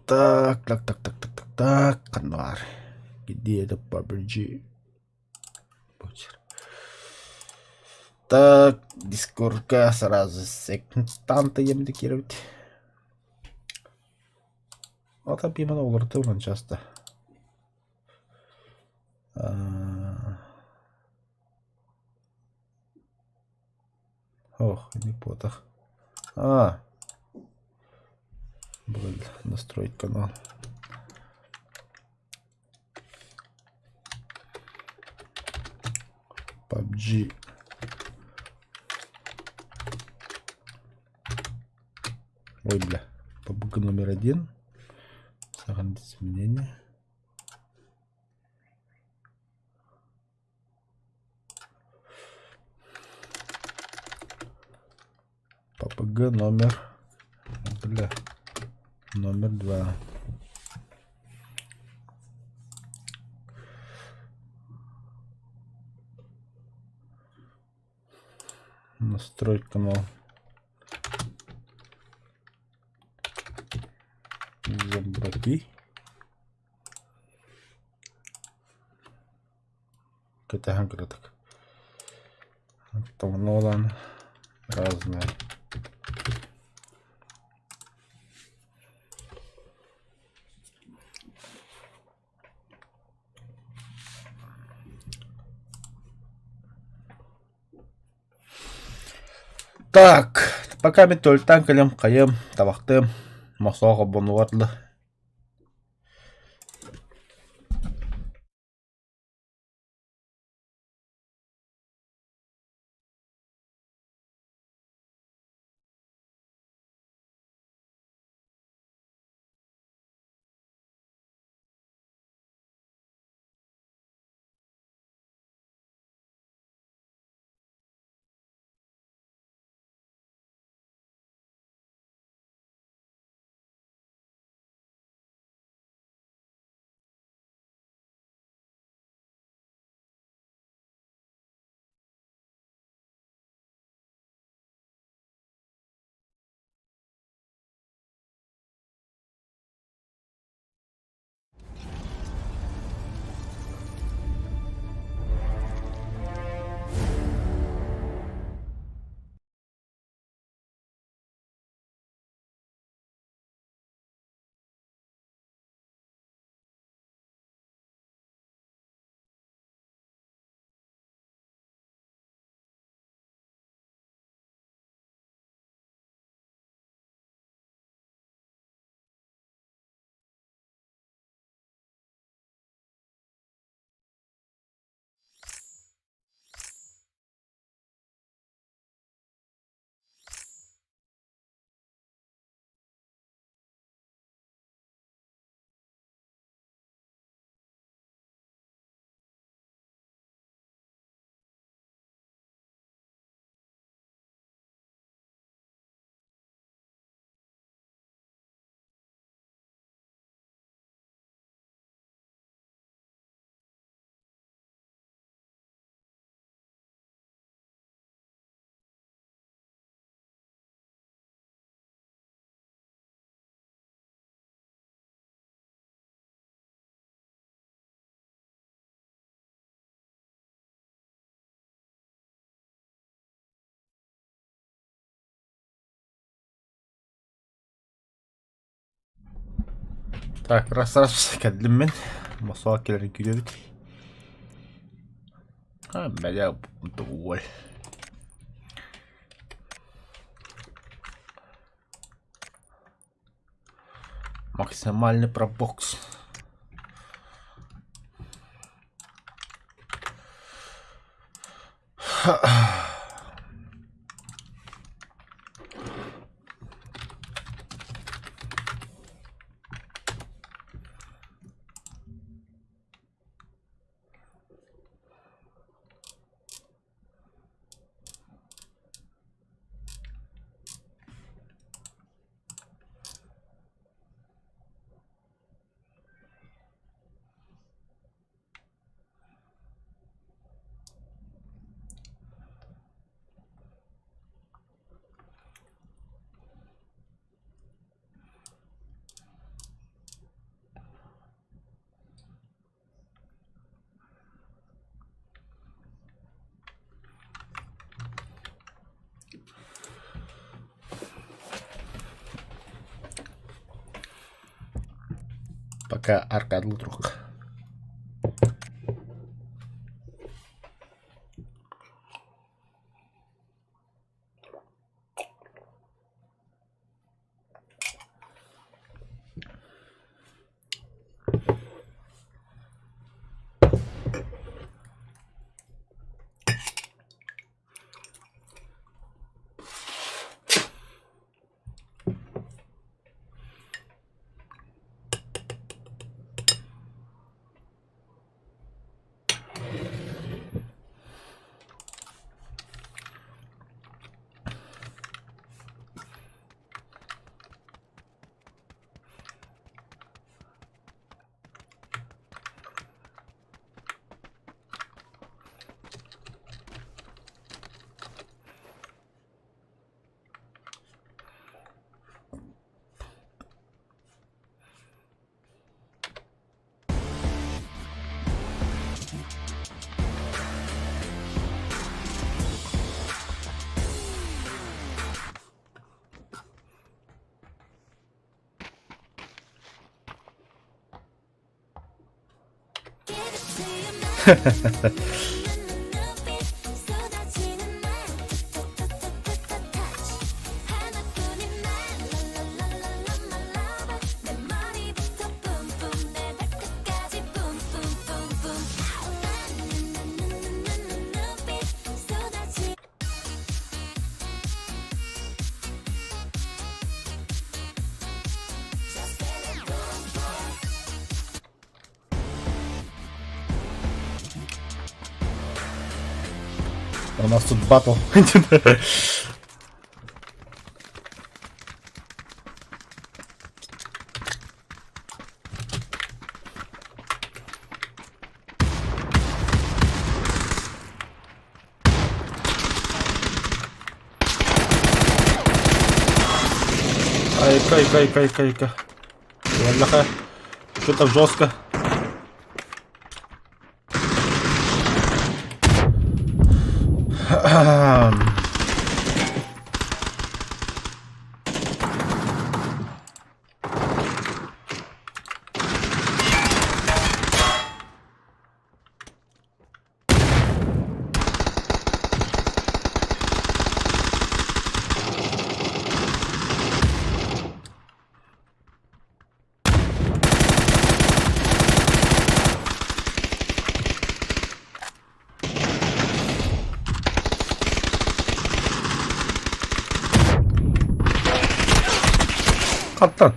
Так, так, так, так, так, так, так, ханна баар? Где это PUBG? Так, Дискордка сразу сектанты емді кирэбит. Ата пиманы олордубун часто. Ох, не потах. А, блин, настроить канал. PUBG. Ой, бля. PUBG номер один. Сохранить изменения. PUBG номер... Бля. Номер два. Настроить канал. Забраки. Кэтэһэн кыратык. Нолан разные. Так, пока мин төлтан кэлим хайым, табахтым, мохсоох обонугар Так, раз раз кэллим мин. Мосуа кэлэрин күүтэбит. А, бля, уоль. Максимальный пробокс. Пока аркадлы друг. У нас тут батл. Айка, айка, айка, айка, айка. Бляха. Что-то жестко. Хаттан.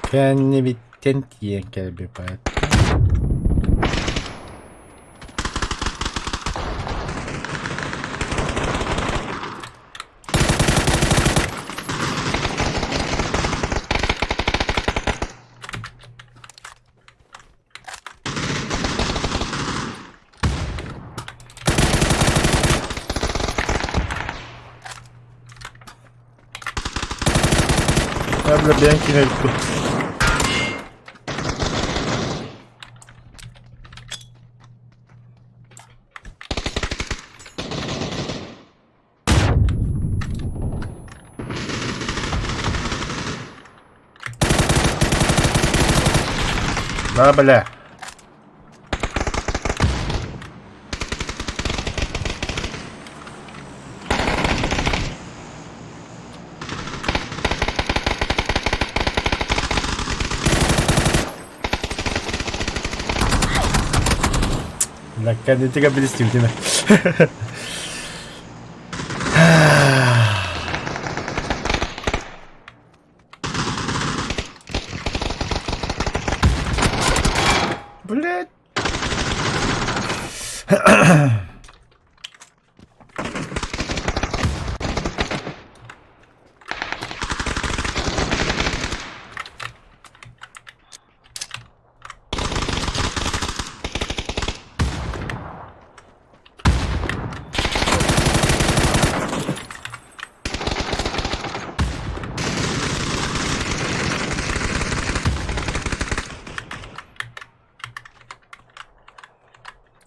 Кэннибиттэн тиийэн кэлбиппит. Бля, бэйэҥ киинэ эбит Да, бля. Бля, кэннитигэ билистибитимэ. Блять.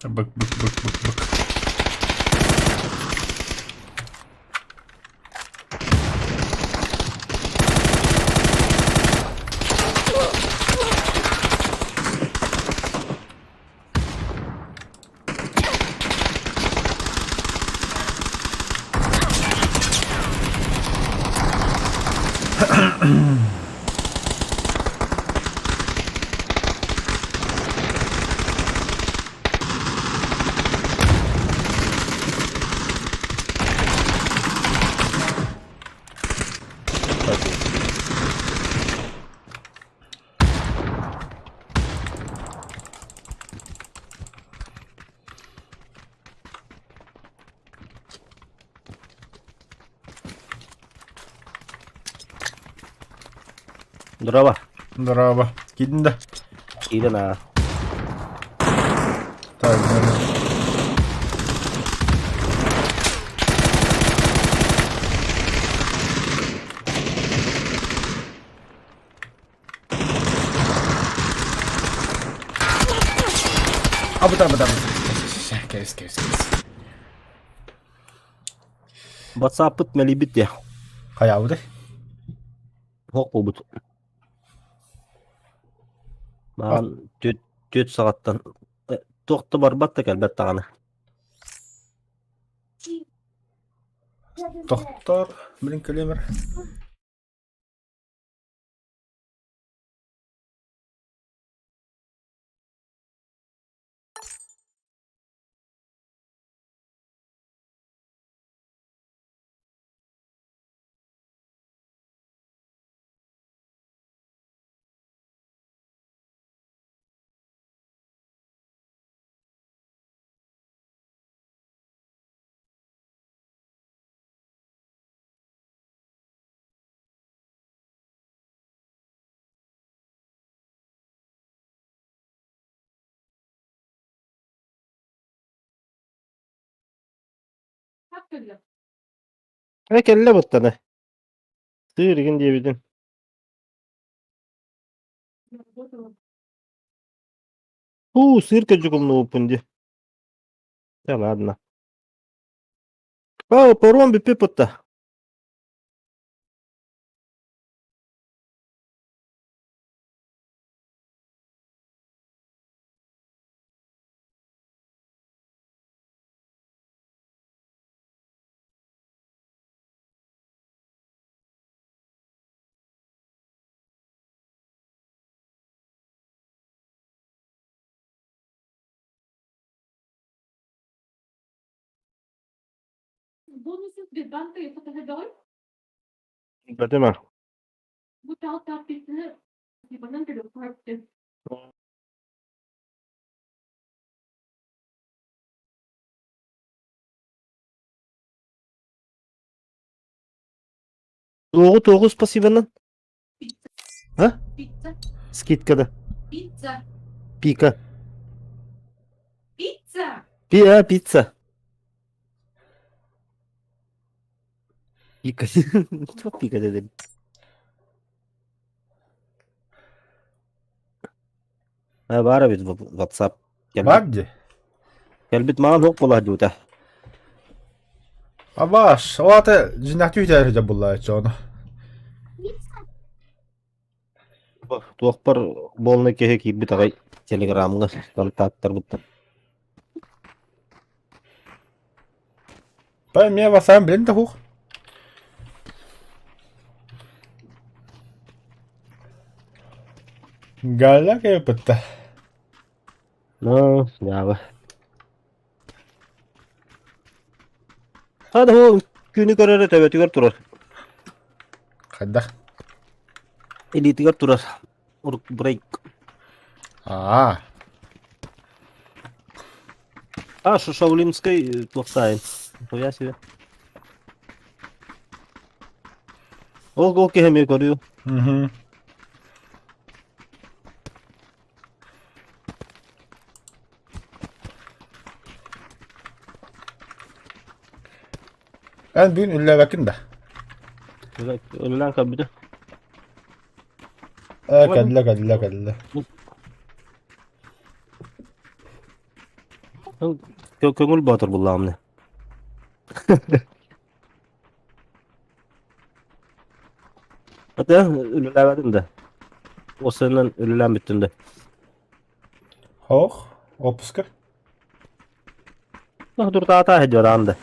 Бык, бык, бык, бык, бык. Дороба. Дороба. Киирдин да? Киирэн аа. Так, наверное. Абыта, абыта, абыта. Кэбис, кэбис, кэбис. Ватсаппыт мэлийбит диэ. Хайаабытай? Суох буолбут. Маҕан түөрт түөрт саҕаттан туох да барбат да кэлбэт даҕаны. Тохтор, блин, кэлиэмэр. Э кэллэ быттаны. Сыыр игин диэбитин. Уу, сыыр кэдьүк умнубуппун дии. Да ладно. О, паром бүппүт бутта. Бэтимэ. Туоҕу туоҕу спасибанан? А? Скидкада. Пика. Пи, а, пицца. Пика. Туох пика дедим? А, баар эбит WhatsApp. Кэлбит, Бар дии. кэлбит маҕан суох буолар дуута. Абаш, ол аты дьиҥнээхтии үтээр сылдьар буоллааччы ону. Туохпар буолна киһи киирбит аҕай телеграмҥа контактарбыттан. Па эмиэ васаан билин да хух. Галя кэппитта. Ну, дьаабы. Хада ол күнү көрөрө төбөтүгэр турар. Хайдах? Илиитигэр турар. Брейк. Аа. А, Шаулинскай туохтаайын. Хуя себе. Ол ол киһи эмиэ көрүө. Мгм. Эн бүгүн үллээбэккин да? Үлэлээн көрбүтүм. Ээ, кэллэ, кэллэ, кэллэ. Көҥүл боотур буллаҕым не. Ата үлэлээбэтим да. Осынан үлэлээн бүттүм да. Хоох, отпуска. Туртаата сылдьыбатаҕым да.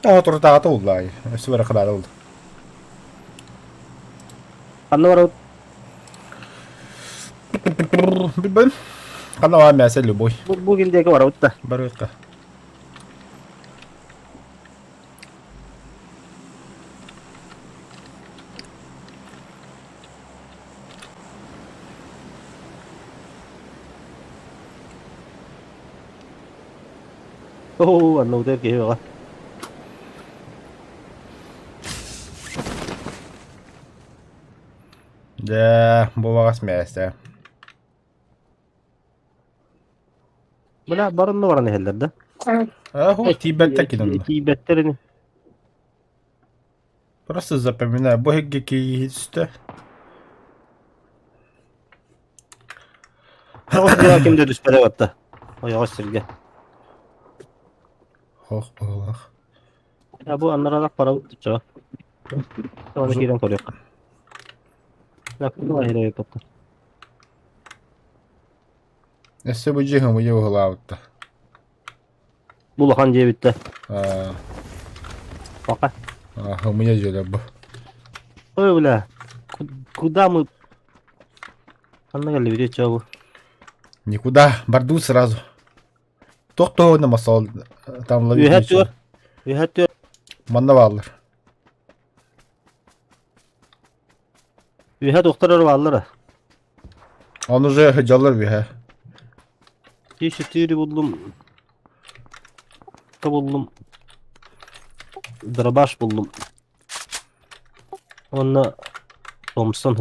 Аа, туртаата уллаай. Өссө бары кыдаада улла. Ханна барабыт? Билбэм. Ханна баар мясо любой. Бу, бу гильдияга барабыт да. Барыахха. Оо, анна утуйар киһи бөҕө. Дьэ, бу баҕас мээсэ. Бля, барынна баран иһэллэр да? Аху, тиийбэттэр кинилэр. Тиийбэттэр ини. Просто запоминаю. Бу эһиги киһи Тоҕус дьиэҕэ ким да түспэтэ батта. Ойоҕос сиргэ. Хох быһыылаах. А бу анаралах барабыт чо. Оны киирэн көрүөххэ. Өссө бу дьиэ хомуйа уһулаабыттар. Бу улахан диэбиттэр. Аа, Пока. аа, хомуйа дьиэлэр бу. Ой, бля. Куда мы? Ханна кэллибит чообу? Никуда, барду сразу. Туох туһуна масол там ловить Үһэ нечего. түөр. Үһэ түөр. Манна бааллар. Үһэ туохтар эрэ бааллара. Он уже дьаллар үһэ. Четыре буллум. Буллум. Дробаш буллум. Уонна Томпсон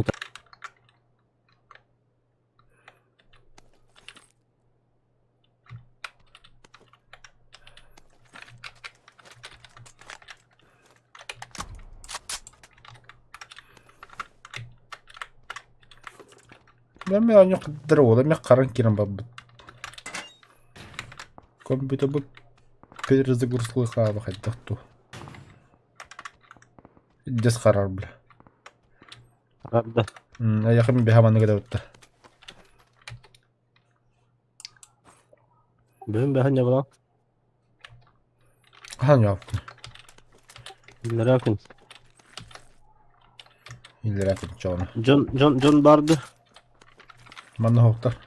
Мен оонньуу кыттар уола эмиэ харан киирэн барбыт. Компьютер бу перезагрузка хаала хайдах дуу. Дес харар бля. Правда. Айахым биһа маннык эдэбиттэр. Бүгүн бэһэн ньабалаах. Хаһан ньааппын? Иллэрээ күн. Иллэрээ күн чоҕуна. Дьон дьон дьон барды. Манна хоктар.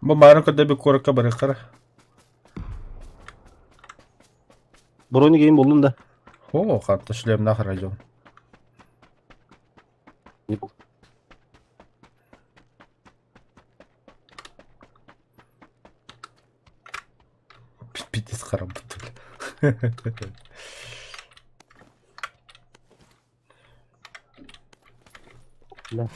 Бу баарын көрдөбү куоракка барыахтара. Брони кийин буллум да. О, хатта шлемнаах район. Пиздец харабыт. Да.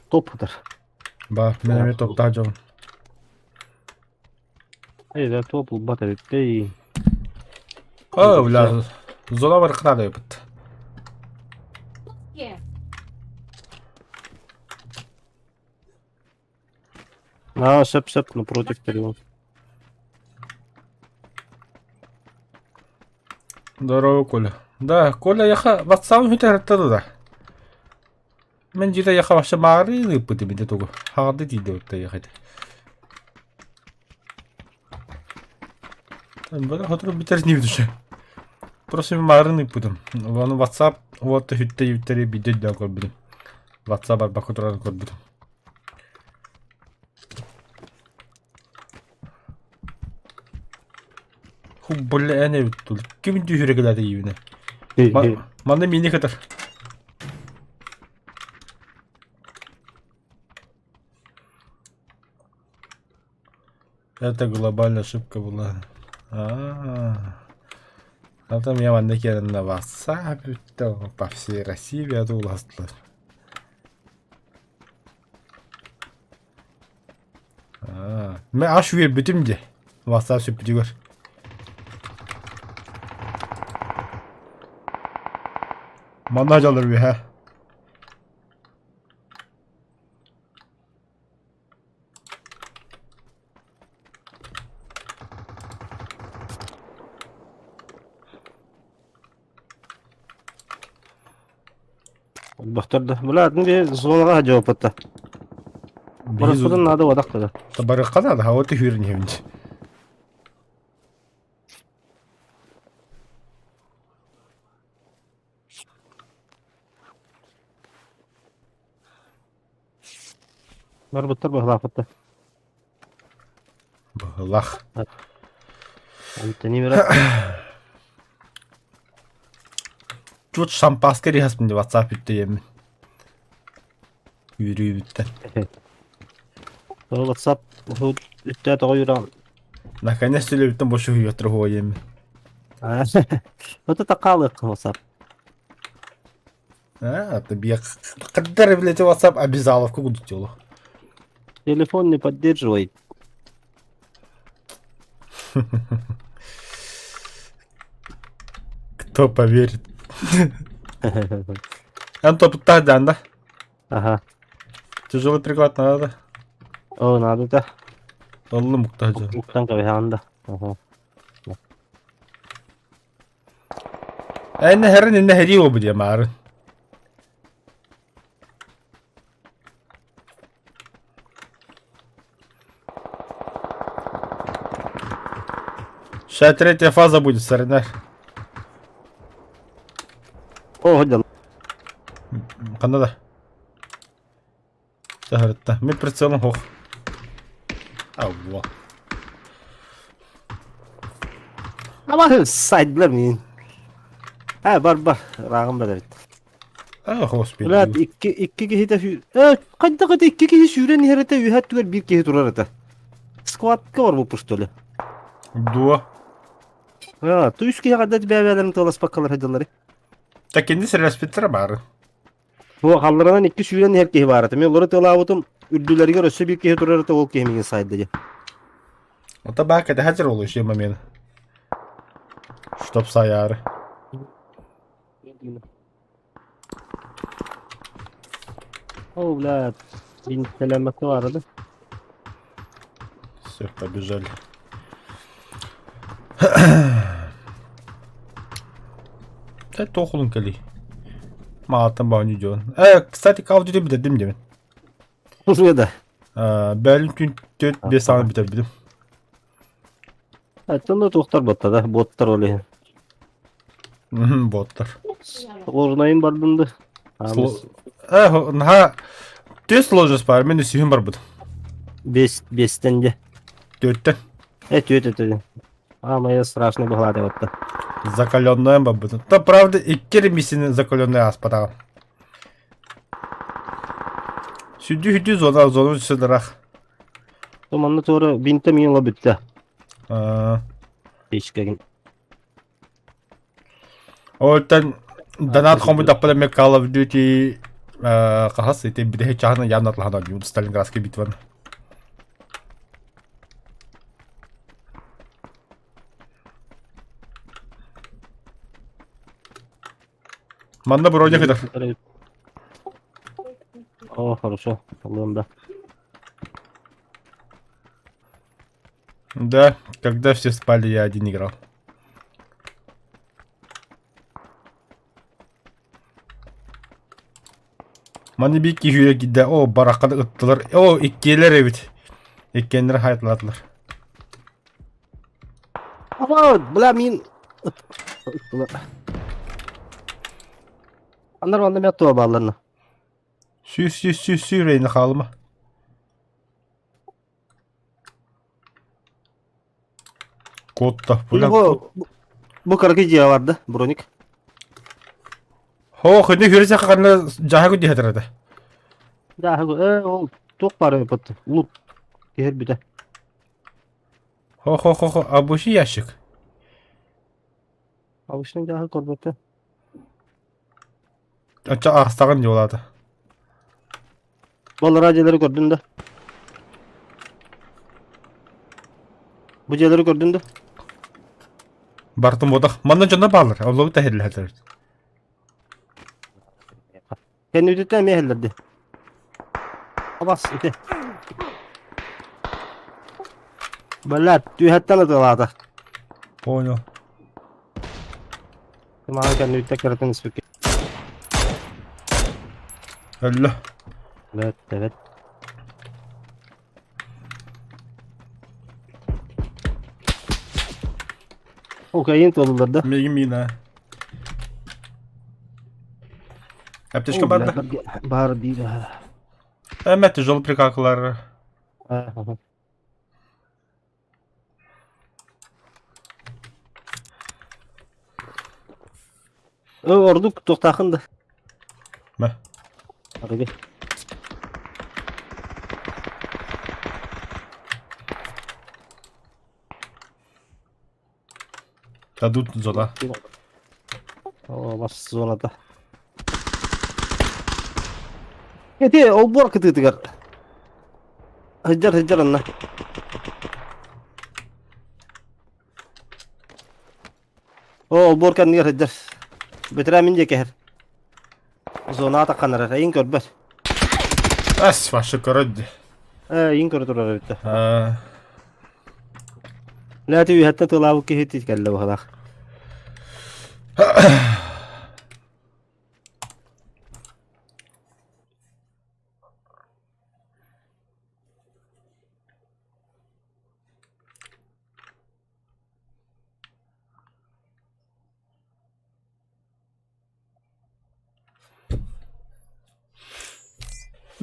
Топ ытар. Бар, мен эмиэ топтаах дьон. Ээ, топ ылбат эбиттей. О, бля, зона бар надо ебать. А, сөп-сөп, напротив перевод. Здорово, Коля. Да, Коля, яха, WhatsApp хүтэрэтэ да. Мен дьиэ яха вообще маарыы ыыппыт эбит тугу. Хаҕарды тиийдэ бытта яхат. Бара хотуру бүтэр не бүтүшэ. Просто мен маарын ыыппытым. Оны WhatsApp вот хүттэ юттери бидэ да көрбүтүм. WhatsApp барбакка турарын көрбүтүм. Ху бля эн эбит тул. Ким түһүрэ кэлээтэ иибинэ. Манна мини кытар. Это глобальная ошибка была. А-а-а. А там я манна кэлэн на WhatsApp по всей России атууластылар. Аа. Мен аш үөрбүтүм дии. WhatsApp сүппүтүгэр. Манна дьаллар үһэ. Бахтар да. Бля, ну би зонаға жауапатта. Барыспытын надо вадақ да. Барыққа надо, а вот и хүрнемді. Барбыттар бахлаапатта. Быһылах. Антони мира. Чут шампаска рихаспын деп WhatsApp үтті емін. Үөрүүбүттэн. Ол WhatsApp үттэ тоҕо үөрэн. Наконец үлэбиттэн босу үөтөр хуойем. Вот это хаалыах WhatsApp. А, это бия каддар блядь WhatsApp обязаловку кудут тело. Телефон не поддерживает. Кто поверит? Антон да, да? Ага. Тяжелый приклад надо. О, надо да. Аллы муктажа. Уктан кабыһаанда. Ага. Энне херин инне хери обу диye марын. Сейчас третья фаза будет, соринар. О, дьон. Ханна да. Саһарытта. Мин прицелым хох. Алла. Ама сайт билэр мин. Э, бар бар, рагым бар эбит. А, господи. Блядь, икки икки киһитэ сүү... Э, хайдах это икки киһи сүүрэн иһэр этэ, үһэ өттүгэр биир киһи турар этэ. Сквадка барбыппыт что ли? Дуо. А, то үс киһи хадда бэйэ-бэйэлэрин тыаласпаккалар сылдьаллар. Так кинди сирэлэспиттэрэ баарын. Бу халларанан икки сүүрэн иһэр киһи баар этэ. Мин олору тыалаабытым, үрдүлэригэр өссө биир киһи турар этэ, ол киһи миигин сайда диэн. Ото баа кэтэһэ ол еще момент. Чтоб саяры. О, блядь, бинтелеммэккэ баара да. Все, побежали. Тэ туох кэлий. Мааттан баанньу дьон. Э, кстати, Call of Duty бүтэрдим диэбин. Уже да. Бэлин күн төрт бес саҕана бүтэрбитим. Оттон туохтар батта да, боттар ол иһин. Боттар. Сложнайын бардым да. Э, наһаа төс сложность бар, мен үсүһүн барбытым. Бес, бестен де. Төрттен. Э, түөт этэ. А, моя страшный быһылаата батта. Закаленная барбытым. Та правда, икки ремиссини закаленная аспатаҕым. Сүдү-сүдү зона, зона сүдүрах. Манна туора бинтэ миин ыла бүттэ. Печкэгин. Оттон донат хомуйдахпына эмиэ Call of Duty хаһас ити бүтэһик чааһынан явно атлаһан оонньуубут Сталинградскай битваны. Манна броня кытар. О, хорошо. Ылыам да. Да, когда все спали, я один играл. Маны биир киһи үөрэ киирдэ, оо барахханы ыттылар, оо иккиэлэр эбит. Иккиэннэр хайатылаатылар. Аба, бля, мин ыттылар. Андар манна мят туа баалларна. Сүүс сүүс сүүс сүүрейни хаалыма. Куотта. Бу бу кыракый дьиэ барда, броник. Хо, хөнү хүресе ханна жаһа күдү хатырата. Да, э, ол туох баар эбит, лут киһир бүтэ. Хо-хо-хо-хо, обычный ящик. Обычный дьаһы көрбөттө. Оччо аастаҕын дьуолаата. Бұл радиолары көрдүн да. Бу дьиэлэри көрдүн да. Бартым бодох. Манна дьоно бааллар. Оллоу тэһиллэһэллэр. Кэннибититтэн эмиэ иһэллэрди. Абас ити. Бэллэт, түһэттэн ытыалаата. Понял. Маҕан кэннибиттэн кыратын испиккэ. Өллө. Evet, evet. Окейин туоллар да. Миигин миина. Аптечка бар да? Бар биир. Эмэ тяжелый прикакалар. Ордук туохтаахын да. Мэ. Арыгы. Дадут зона. Олас зоната. Эти олбуор кытыытыгар. Сылдьар сылдьар онно. О, олбуор кэннигэр сылдьар. Бэтэрээ мин диэки иһэр. Зона атаххан эрэр. Эйин көрбөт. Ас, ваша көрөддө. Э, эйин көрө турар эбит да. А, Лээти үһэттэн тылаабыт киһи ити кэллэ быһалаах.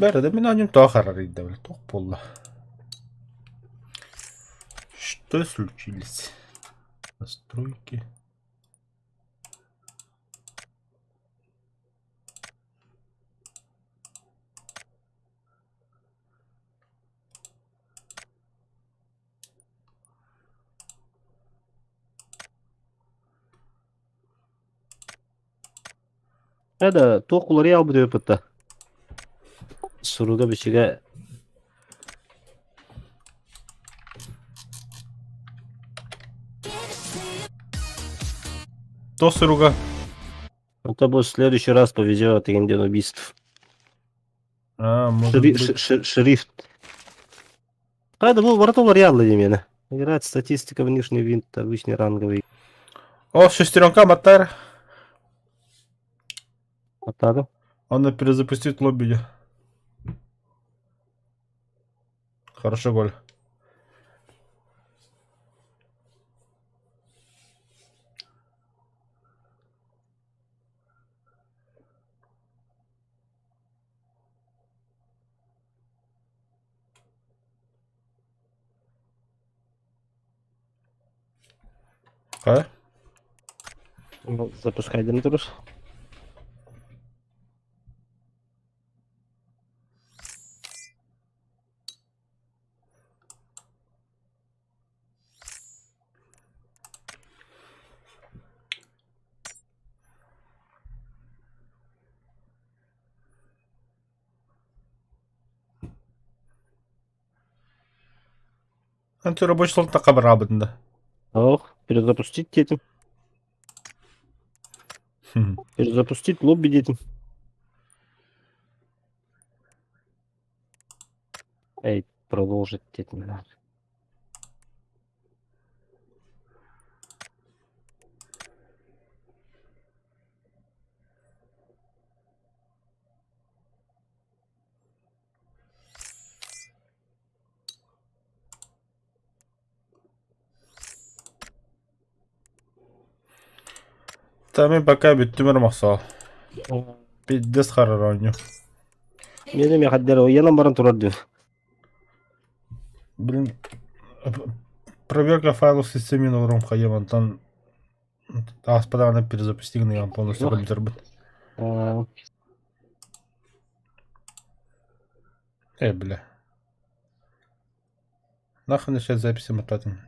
Бэрэ да мин оонньуум тоҕо харарыйда били туох буолла? Что случилось? Настройки. Да, туох уларыйа албыт ыыппытта. Суруга бичигэ То суруга. Это будет в следующий раз повезет деген день убийств. А, может быть. Шрифт. Хайда бұл барыта уларыйа диэмиэнэ. Играть статистика внешний винт обычный ранговый. О, шестеренка Матар. Атака. Он перезапустит лобби. Хорошо, голь. А? Ну, Запускай Димитрус. Антон рабочий стол такабарабын да. Ох, перезапустить детям. Перезапустить лобби детям. Эй, продолжить детям. Там пока бүттүм эрэ мохсоол. Пиздец харар оонньуу. Миэнэ миэхэ уйанан баран турар дуу. Блин, проверка файлов системы норм хайым онтон ааспатаҕына перезапусти гыныам полностью компьютербын. Э, бля. Нахрен сейчас записи мотатым.